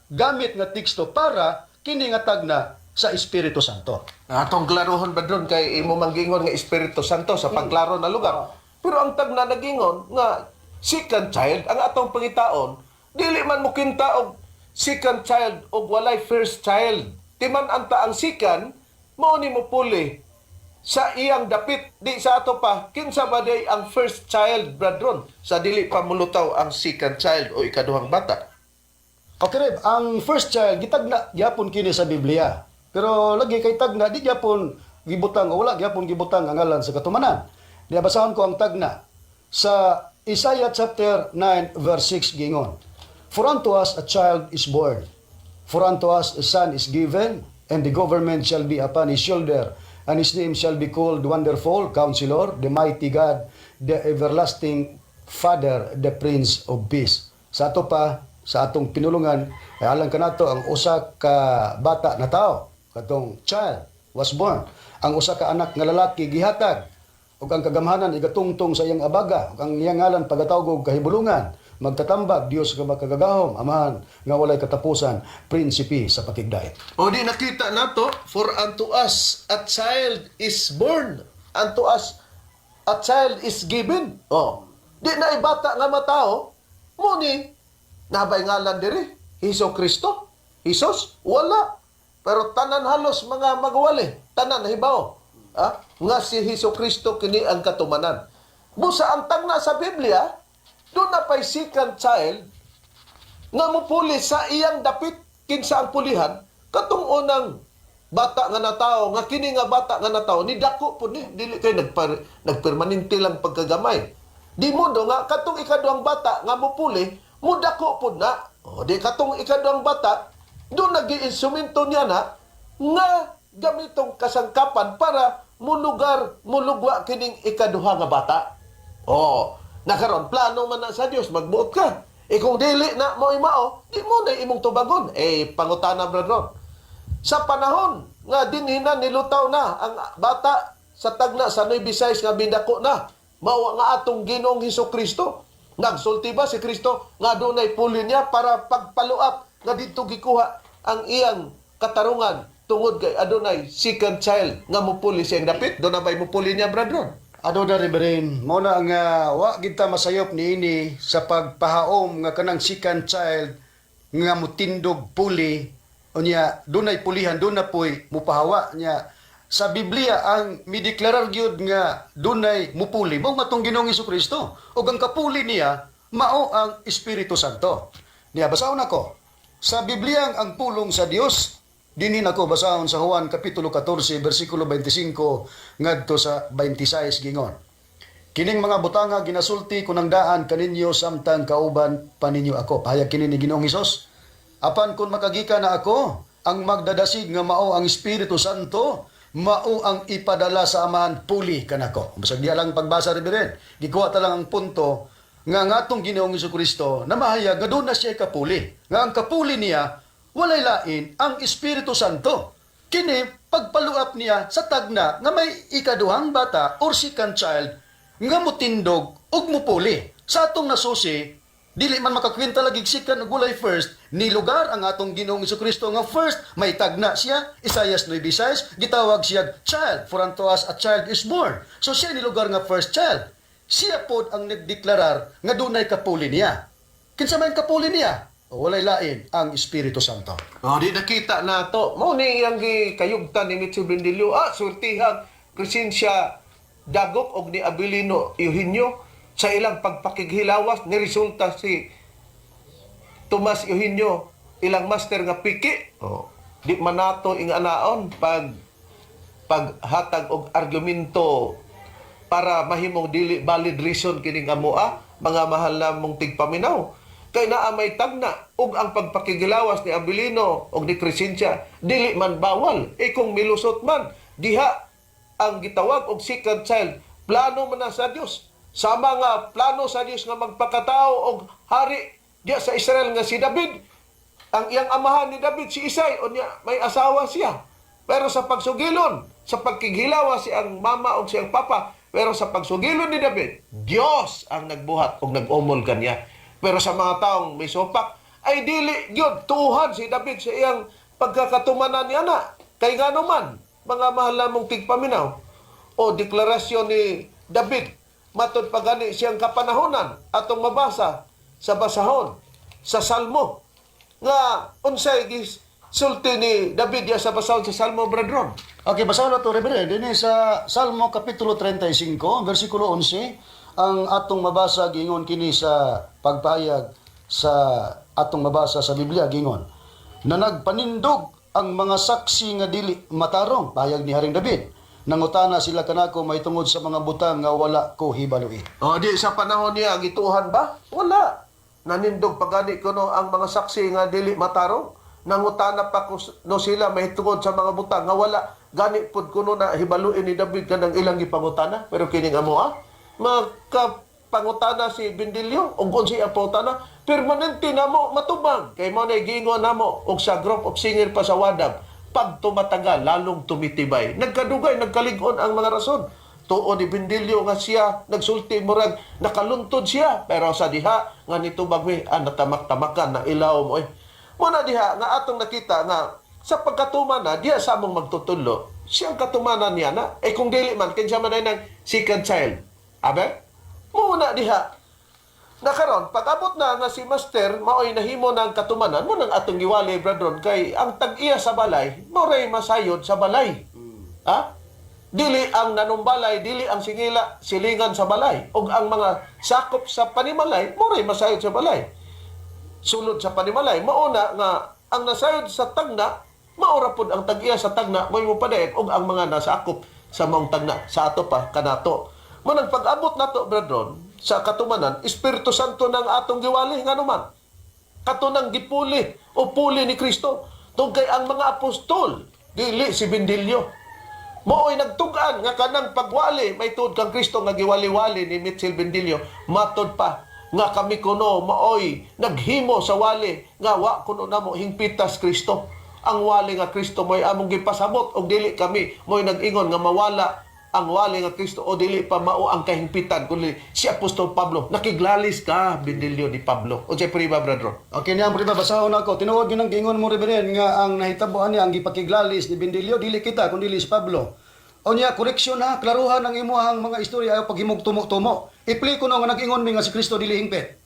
gamit nga teksto para kini nga tagna sa Espiritu Santo. Atong klarohon ba doon kay imo manggingon nga Espiritu Santo sa pagklaro na lugar. Pero ang tagna nagingon nga second child, ang atong pangitaon, dili man mo kinta og second child og walay first child. Ti man anta ang second mao ni mo puli sa iyang dapit. Di sa ato pa, kinsa ba day ang first child, brethren, sa dili pa mulutaw ang second child o ikaduhang bata? Okay, Reb, ang first child gitagna gyapon kini sa Biblia. Pero lagi kay tagna di gyapon gibutang o wala gyapon gibutang ang ngalan sa katumanan. Di basahon ko ang tagna sa Isaiah chapter 9 verse 6, gingon: "For unto us a child is born, for unto us a son is given, and the government shall be upon his shoulder, and his name shall be called Wonderful Counselor, the Mighty God, the Everlasting Father, the Prince of Peace." Sa ato pa, sa atong pinulungan, ay alang kanato ang usa ka bata na tao, katong child was born. Ang usa ka anak nga lalaki gihatag, ug ang kagamhanan igatungtong sa iyang abaga, ug ang iyang ngalan pagatawag og Kahibulungan, Magtatambag, Dios nga Makagagahom, Amahan nga walay katapusan, Prinsipe sa Pakigdait. O di nakita nato, for unto us a child is born, unto us a child is given. O, di na ibata nga matao, mo ni nabay ngalan diri, Hesus Kristo, Jesus, wala. Pero tanan halos mga magwali, tanan nahibaw. Ah, nga si Hesus Kristo kini ang katumanan. Busa ang tagna sa Biblia, doon na pa'y second child nga mupuli sa iyang dapit. Kinsa ang pulihan? Katong unang bata nga natao, nga kini nga bata nga natao ni dako pud ni, dili kay nagpermanente lang pagkagamay. Di mundo nga katong ikaduhang bata nga mupuli, mudako pud na. O di katong ikaduhang bata do nagi-instrumento niya na nga gamitong kasangkapan para mulugar mulugwa kining ikaduha nga bata. Oh, nakaron plano man na sa Dios, magbuot ka. Eh kung dili na mo imao, di mo na imong tubagon. Eh pangutana, brother. Sa panahon nga dinhi na nilutaw na ang bata sa tagna sa Nueva nga bindako na, mao nga atong Ginoong Hesus Kristo. Nagsulti ba si Kristo nga dunay puli niya para pagpaluap nga didto gikuha ang iyang katarungan tungod kay adunay second child nga mupuli siyang dapit? Doon na ba'y mupuli niya, brother? Ano na, Reverend, mo na nga wa kita masayop niini sa pagpahaom nga kanang second child nga mutindog puli, unya dunay pulihan, doon na poy mupahawa niya. Sa Biblia, ang mideklarar gyud nga dunay mupuli mao ngatong Ginoong Kristo, ug ang kapuli niya mao ang Espiritu Santo. Niya basahon ako sa Biblia ang pulong sa Dios. Dinhi nako basahon sa Juan kapitulo 14 bersikulo 25 ngadto sa 26, gingon: "Kining mga butanga ginasulti ko nang daan kaninyo samtang kauban pa ninyo ako." Pahayag kini ni Ginoong Hesus. "Apan kung makagika na ako, ang magdadasig nga mao ang Espiritu Santo, mao ang ipadala sa Amahan puli kanako." Basag diya lang pagbasa, Reverend. Gikuha ta lang ang punto nga ngatong Ginoong Kristo na mahayag nga doon na siya kapuli. Nga ang kapuli niya walay lain ang Espiritu Santo. Kini pagpaluap niya sa tagna nga may ikaduhang bata or second child nga mutindog ug mupuli. Sa atong nasusi, dili man makakwenta lagi second ug walay first, ni lugar ang atong Ginoong Kristo nga first, may tagna siya, Isaiah 9:6, gitawag siya child, for unto us a child is born. So siya ni lugar nga first child. Siya pod ang nagdeklarar nga dunay kapuli niya. Kinsa man kapuli niya? O, walay lain ang Espiritu Santo. Oh, di nakita na to. Mao ni iyang gikayugtan ni Mitchell Brindilio. Ah, surtihang Crescencia Dagok og ni Abilino Eugenio sa ilang pagpakighilawas ni resulta si Tomas Eugenio, ilang master nga piki. Oh, di man nato inganaon paghatag og argumento para mahimong dili valid reason kining amoa, mga mahal namong tigpaminaw, kay naa may tagna ug ang pagpakigilawas ni Abilino og ni Crescencia dili man bawal. E kung milusot man diha ang gitawag og second child, plano man na sa Dios, sama nga plano sa Dios nga magpakatao og hari diha sa Israel nga si David. Ang iyang amahan ni David si Isay, unya may asawa siya. Pero sa pagsugilon, sa pagkighilawa si ang mama o siyang papa, pero sa pagsugilon ni David, Dios ang nagbuhat og nag-umol kanya. Pero sa mga taong may sopak, ay dili gyud tuuhan si David sa iyang pagkakatumanan niya na. Kay ngano man, mga mahal namong tigpaminaw, o deklarasyon ni David, matod pa gani siyang kapanahonan, atong mabasa sa basahon, sa Salmo, nga unsay gisulti ni David ya sa basahon sa Salmo, Bradron? Okay, basahan na to, Reverend. Dini sa Salmo Kapitulo 35, versikulo 11, ang atong mabasa gingon kini sa pagpahayag sa atong mabasa sa Biblia gingon na nagpanindog ang mga saksi nga dili matarong, pahayag ni Haring David. Nangutana sila kanako mahitungod sa mga butang nga wala ko hibalui. O di sa panahon niya gituhan ba? Wala. Nanindog pagani kuno ang mga saksi nga dili matarong. Nangutana pa kuno sila mahitungod sa mga butang nga wala gani pud kuno na hibaluin ni David kanang ilang gipangutana. Pero kining amo makapangutana si Bindilyo og unsay ang pangutana, permanente namo matubang kay mo na giingon namo og sa group of singer pa sa Wadab, pag tumatagal lalong tumitibay. Nagkadugay, nagkalig-on ang mga rason. Tuo ni Bindilyo nga siya nagsulti, murag nakaluntod siya, pero sa diha nga nitubag mi ang natamak-tamakan na ilaw mo eh. Muna diha nga atong nakita nga sa pagkatuman na diha sa among magtutudlo, siyang katumanan niya na eh kung dili man, kinsa man ay nang second child abe muna diha na karon pag-abot na nga si master maoy nahimo ng katumanan mo nang atong giwali, brethren, kay ang tag-iya sa balay moray masayod sa balay. Ha, dili ang nanumbalay, dili ang singila silingan sa balay ug ang mga sakop sa panimalay moray masayod sa balay, sulod sa panimalay. Mauna nga ang nasayod sa tagna maura pud ang tag-iya sa tagna moy mo padayon ug ang mga nasakop sa maong tagna sa ato pa kanato. Mo nang pag-abot nato, brethren, sa katumanan, Espiritu Santo nang atong giwali, ngano man katunang gipuli o puli ni Kristo tungkay ang mga apostol, dili si Bindilyo. Mooy nagtug-an nga kanang pagwali may tuod kang Kristo nga giwali-wali ni Mitchell Bendillo, matod pa nga kami kuno maoy naghimo sa wali nga wa kuno namo hingpitas Kristo. Ang wali nga Kristo mo'y among gipasabot og dili kami mo'y nag-ingon nga mawala ang wali nga Kristo o dili pa mao ang kahingpitan kundi si Apostol Pablo. Nakiglalis ka, Bendillo, ni Pablo. Unsay priba, brother? Okay niya, prima basahon ako. Tinuod yun ang gingon mo, Reverend, nga ang nahitabuan niya, ang gipakiglalis ni Bindilyo, dili kita, kundi si Pablo. O niya, koreksyon ha, klaruhan ang imuhang mga istorya ayaw paghimog tumo-tumo. I-play ko no nga nag-ingon mi nga si Kristo dili hingpit.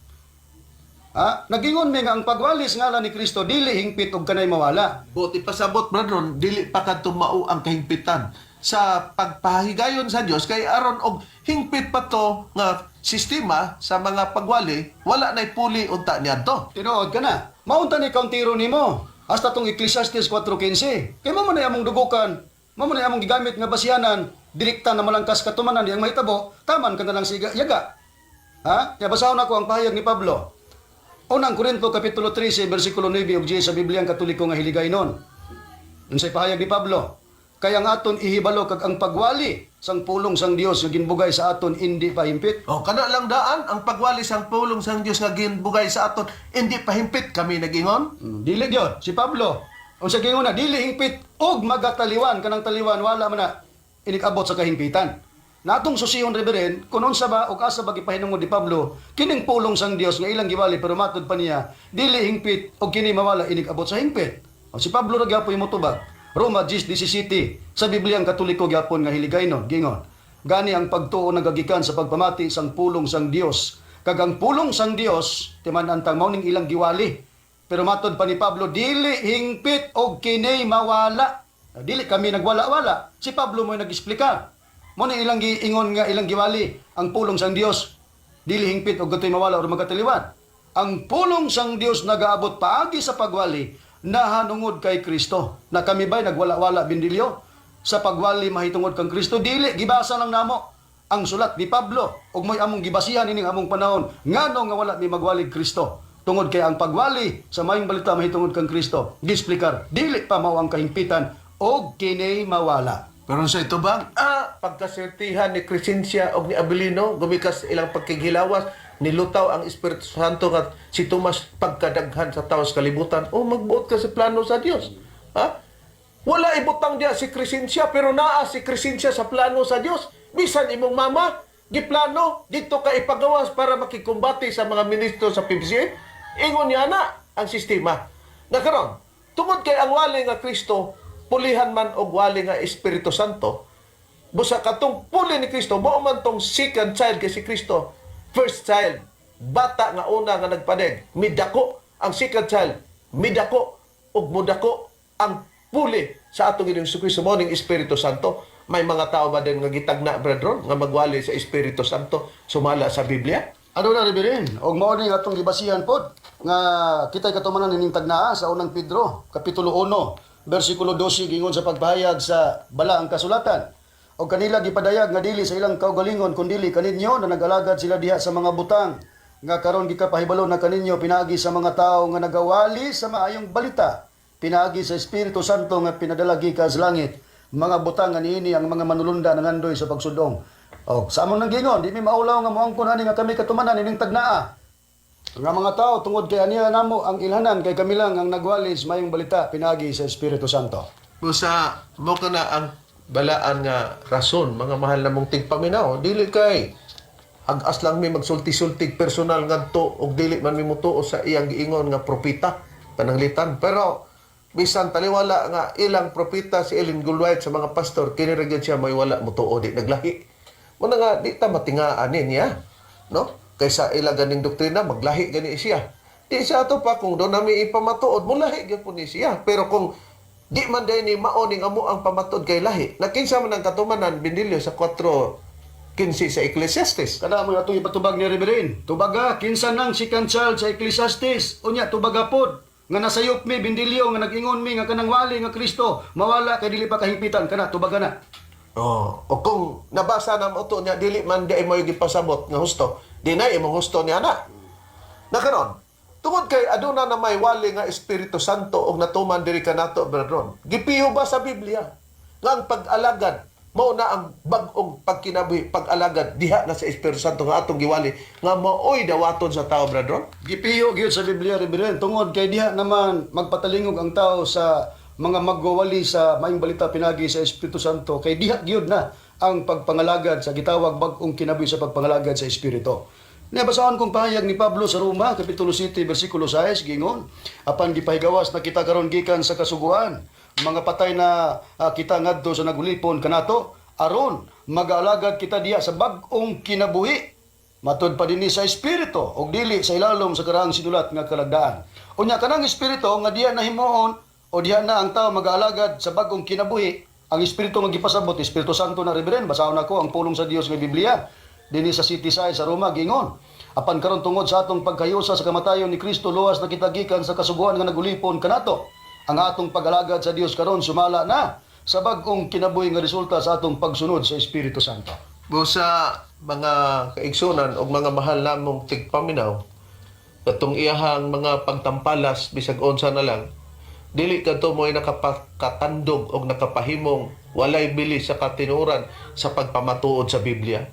Ha? Nag-ingon mi nga ang pagwalis ngalan ni Kristo dili hingpit og kanay mawala. Buti pasabot, brethren, dili pa kadto mao ang kahingpitan sa pagpahigayon sa Dios, kay aron og hingpit pa to nga sistema sa mga pagwali, wala nay puli unta niadto. Tinuod ka na. Maunta ni kauntiro nimo. Hasta tong Ecclesiastes 4:15. Kay mo man ay among dugukan, mo man ay among gigamit nga basihanan, direkta na malangkas katumanan diyang mahitabo, taman ka na lang siga yaga. Ha? Kaya basahon ako ang pahayag ni Pablo. Unang Korinto Kapitulo 13, versikulo 9 ug 10 sa Biblia ang Katoliko nga hiligay nun. Unsay pahayag ni Pablo? Kaya ang aton ihibalo kag ang pagwali sang pulong sang Dios nga ginbugay sa aton hindi pahimpit. O kana lang daan ang pagwali sang pulong sang Dios nga ginbugay sa aton hindi pahimpit kami nagingon. Dili gyud si Pablo. Unsa gingon na dili hingpit og magataliwan, kanang taliwan wala man na inikabot sa kahingpitan. Natong susihon, Reverend, kung unsa ba og asa ba gipahinungod ni Pablo kining pulong sang Dios nga ilang giwali, pero matud pa niya dili hingpit og kini mawala inikabot sa hingpit. O si Pablo ra gyapon motubag. Roma 10:17 sa Biblia ang Katoliko gyapon nga hiligaynon gingon. Gani ang pagtuo nagagikan sa pagpamati sang pulong sang Dios. Kag ang pulong sang Dios timan-antang mao ning ilang giwali. Pero matod pa ni Pablo, dili hingpit og kini mawala. Dili kami nagwala-wala. Si Pablo mo'y nag-explica. Mo ni ilang giingon nga ilang giwali ang pulong sang Dios. Dili hingpit og gatoy mawala or magataliwan. Ang pulong sang Dios nagaabot paagi sa pagwali nahanungod kay Kristo. Na kami ba'y nagwala-wala, Bindilyo, sa pagwali mahitungod kang Kristo? Dili, gibasa lang namo ang sulat ni Pablo ug mo'y among gibasihan ining among panahon ngano nga wala mi magwalig Kristo. Tungod kay ang pagwali sa maayong balita mahitungod kang Kristo, gisplikar, dili pa mao ang kahingpitan og kini mawala. Pero sa ito bang, pagkasertihan ni Crescencia o ni Abilino, gumikas ilang pagkighilawas, nilutaw ang Espiritu Santo nga si Tomas pagkadaghan sa tao sa kalibutan, oh, magbuot ka sa plano sa Dios. Ha? Wala ibutang diya si Crescencia, pero naa si Crescencia sa plano sa Dios. Bisan imong mama, giplano, dito ka ipagawas para makikumbate sa mga ministro sa PBCM. Ingon niya na ang sistema. Na karon, tungod kay ang wali nga Kristo, pulihan man og wali nga Espiritu Santo, busa katong puli ni Kristo, mao man tong second child kay si Kristo, first child, bata nga una nga nagpadeg, midako ang second child, midako ug mudako ang puli sa atong Ginoong Kristo mao ning Espiritu Santo. May mga tao ba din nga gitagna, brethren, nga magwali sa Espiritu Santo sumala sa Biblia? Ano na, Reverend? Og mao ni atong gibasihan pod nga kita'y katumanan ining tagnaa sa Unang Pedro, kapitulo 1, bersikulo 12, gingon sa pagpahayag sa balaang kasulatan. Og kanila gipadayag nga dili sa ilang kaugalingon kundili kaninyo na nag-alagad sila diha sa mga butang nga karon gikapahibalo na kaninyo pinaagi sa mga tawo nga nagawali sa maayong balita pinaagi sa Espiritu Santo nga pinadala gikan sa langit, mga butang nga niini ang mga manulunda nangandoy sa pagsudong. Og sa among nanggingon, di mi maulaw nga moangkon ani nga kami katumanan ining tagnaa nga mga tao tungod kay aniya namo ang ilhanan kay kami lang ang nagwali sa maayong balita pinaagi sa Espiritu Santo. Busa mo ka na ang balaan nga rason, mga mahal na mong tigpaminaw, dili kay ag-as lang mi magsulti-sultig personal ngadto og dili man mi mutuo sa iyang giingon nga propeta pananglitan, pero bisan taliwala nga ilang propeta si Ellen Gulwhite sa mga pastor kini ra gyud siya may wala mutuo, di naglahi mo na nga di ta matingaan niya, no, kaysa ila ganing doktrina maglahi gani siya. Di siya ato pa kung doon nami ipamatuod mulahi gyud po ni siya, pero kung di man day ni mao ning amo ang pamatuod kay lahi na kinsa man ang katumanan, Binilyo, sa 4:15 sa Ecclesiastes? Kada mo atong ipatubag ni Reverend. Tubaga, kinsa nang second child sa Ecclesiastes? Unya tubaga pod nga nasayop mi, Bindilyo, nga nag-ingon mi nga kanang wali nga Kristo mawala kay dili pa kahingpitan kana, tubaga na. Oh, o kung nabasa na mo to niya dili man di mo gipasabot nga husto, di na imong husto niya na. Na karon, tungod kay aduna na may wali nga Espiritu Santo og natuman diri kanato, brethren. Gipiho ba sa Biblia nga ang pag-alagad mao na ang bag-ong pagkinabuhi, pag-alagad diha na sa Espiritu Santo nga atong giwali nga maoy dawaton sa tao, brethren? Gipiho gyud sa Biblia, Reverend, tungod kay diha naman magpatalingog ang tao sa mga magwawali sa maayong balita pinagi sa Espiritu Santo kay diha gyud na ang pagpangalagad sa gitawag bag-ong kinabuhi sa pagpangalagad sa Espiritu. Nabasahon kong pahayag ni Pablo sa Roma, Kapitulo 7, versikulo 6, gingon, "Apan gipahigawas na kita karon gikan sa kasuguan, mga patay na kita ngadto sa nagulipon kanato, aron mag-alagad kita diha sa bag-ong kinabuhi matud pa dinhi sa espiritu ug dili sa ilalom sa karaang sinulat nga kalagdaan." Unya kanang espiritu nga diha nahimuon o diha na ang tao mag-aalagad sa bag-ong kinabuhi, ang espiritu nga gipasabot, Espiritu Santo na, Reverend. Basahon nako ang pulong sa Dios nga Biblia dinhi sa City Sai sa Roma, gingon, "Apan karon tungod sa atong pagkayusa sa kamatayon ni Kristo, luwas na kita gikan sa kasuguan nga nagulipon kanato. Ang atong pag-alagad sa Dios karon sumala na sa bag-ong kinabuhi nga resulta sa atong pagsunod sa Espiritu Santo." Busa mga kaigsunan og mga mahal namong tigpaminaw, katong iyahang mga pagtampalas bisag unsa na lang, dili kadto mo'y nakapakatandog og nakapahimong walay bili sa katinuran sa pagpamatuod sa Biblia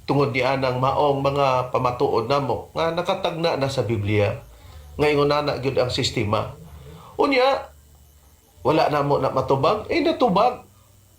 tungod ni anang maong mga pamatuod namo nga nakatagna na sa Biblia nga ingon na gyud ang sistema. Unya wala na mo na matubag, eh natubag.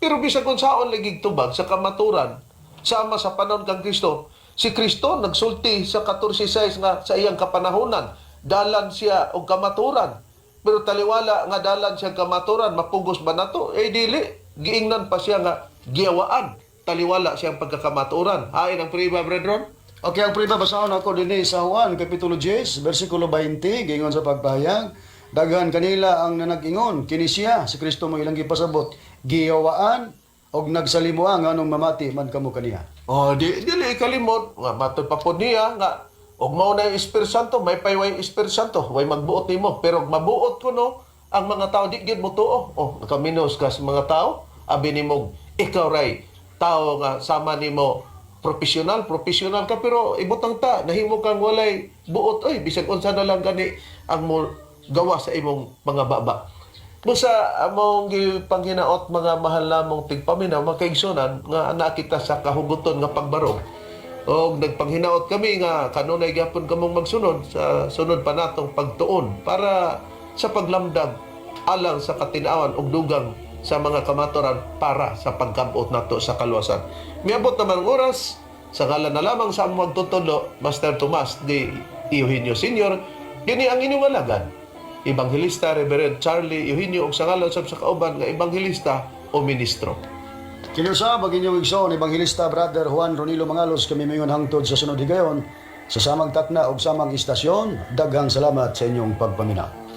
Pero bisag kung saon lagi tubag sa kamaturan, sama sa panahon kang Kristo, si Kristo nagsulti sa 14:6 nga sa iyang kapanahonan, dalan siya og kamaturan. Pero taliwala nga dalan siya kamaturan, mapugos ba nato? Eh dili, giingnan pa siya nga giyawaan. Taliwala siyang pagkakamaturan. Hain ang priba, brethren? Okay, ang priba, basahon ako dinhi sa Juan kapitulo 10, versikulo 20, gingon sa pagpahayag, "Daghan kanila ang nanag-ingon, kini siya, si Kristo mo ilang gipasabot, giyawaan og nagsalimua, nganong mamati man kamo kaniya?" Oh, di dili ikalimot nga matod pa pod niya nga Og mao na yung Espiritu Santo, may payway Espiritu Santo, way magbuot nimo. Pero mabuot kuno ang mga tao di gyud motuo. Oh, nakaminos ka sa mga tao, abi nimo ikaw ray tao nga sama nimo profesional, profesional ka pero ibutang ta nahimo kang walay buot oy bisag unsa na lang gani ang mo gawa sa imong mga baba. Busa among gipanghinaot mga mahal namong tigpaminaw, mga kaigsunan nga ana kita sa kahuguton nga pagbarog. Og nagpanghinaot kami nga kanunay gyapon kamong magsunod sa sunod pa natong pagtuon para sa paglamdag alang sa katinawan ug dugang sa mga kamaturan para sa pagkabot nato sa kaluwasan. Miabot naman ang oras sa ngalan na lamang sa among magtutudlo, Master Tomas D. Eugenio Sr., kini ang inyong alagad. Ebanghelista Reverend Charlie Eugenio ug sa ngalan sab sa kauban nga ebanghelista o ministro. Kini usab ang inyong igsoon, Ebanghelista Brother Juan Ronilo Mangalos, kami moingon hangtod sa sunod higayon sa samang takna ug samang istasyon. Daghang salamat sa inyong pagpaminaw.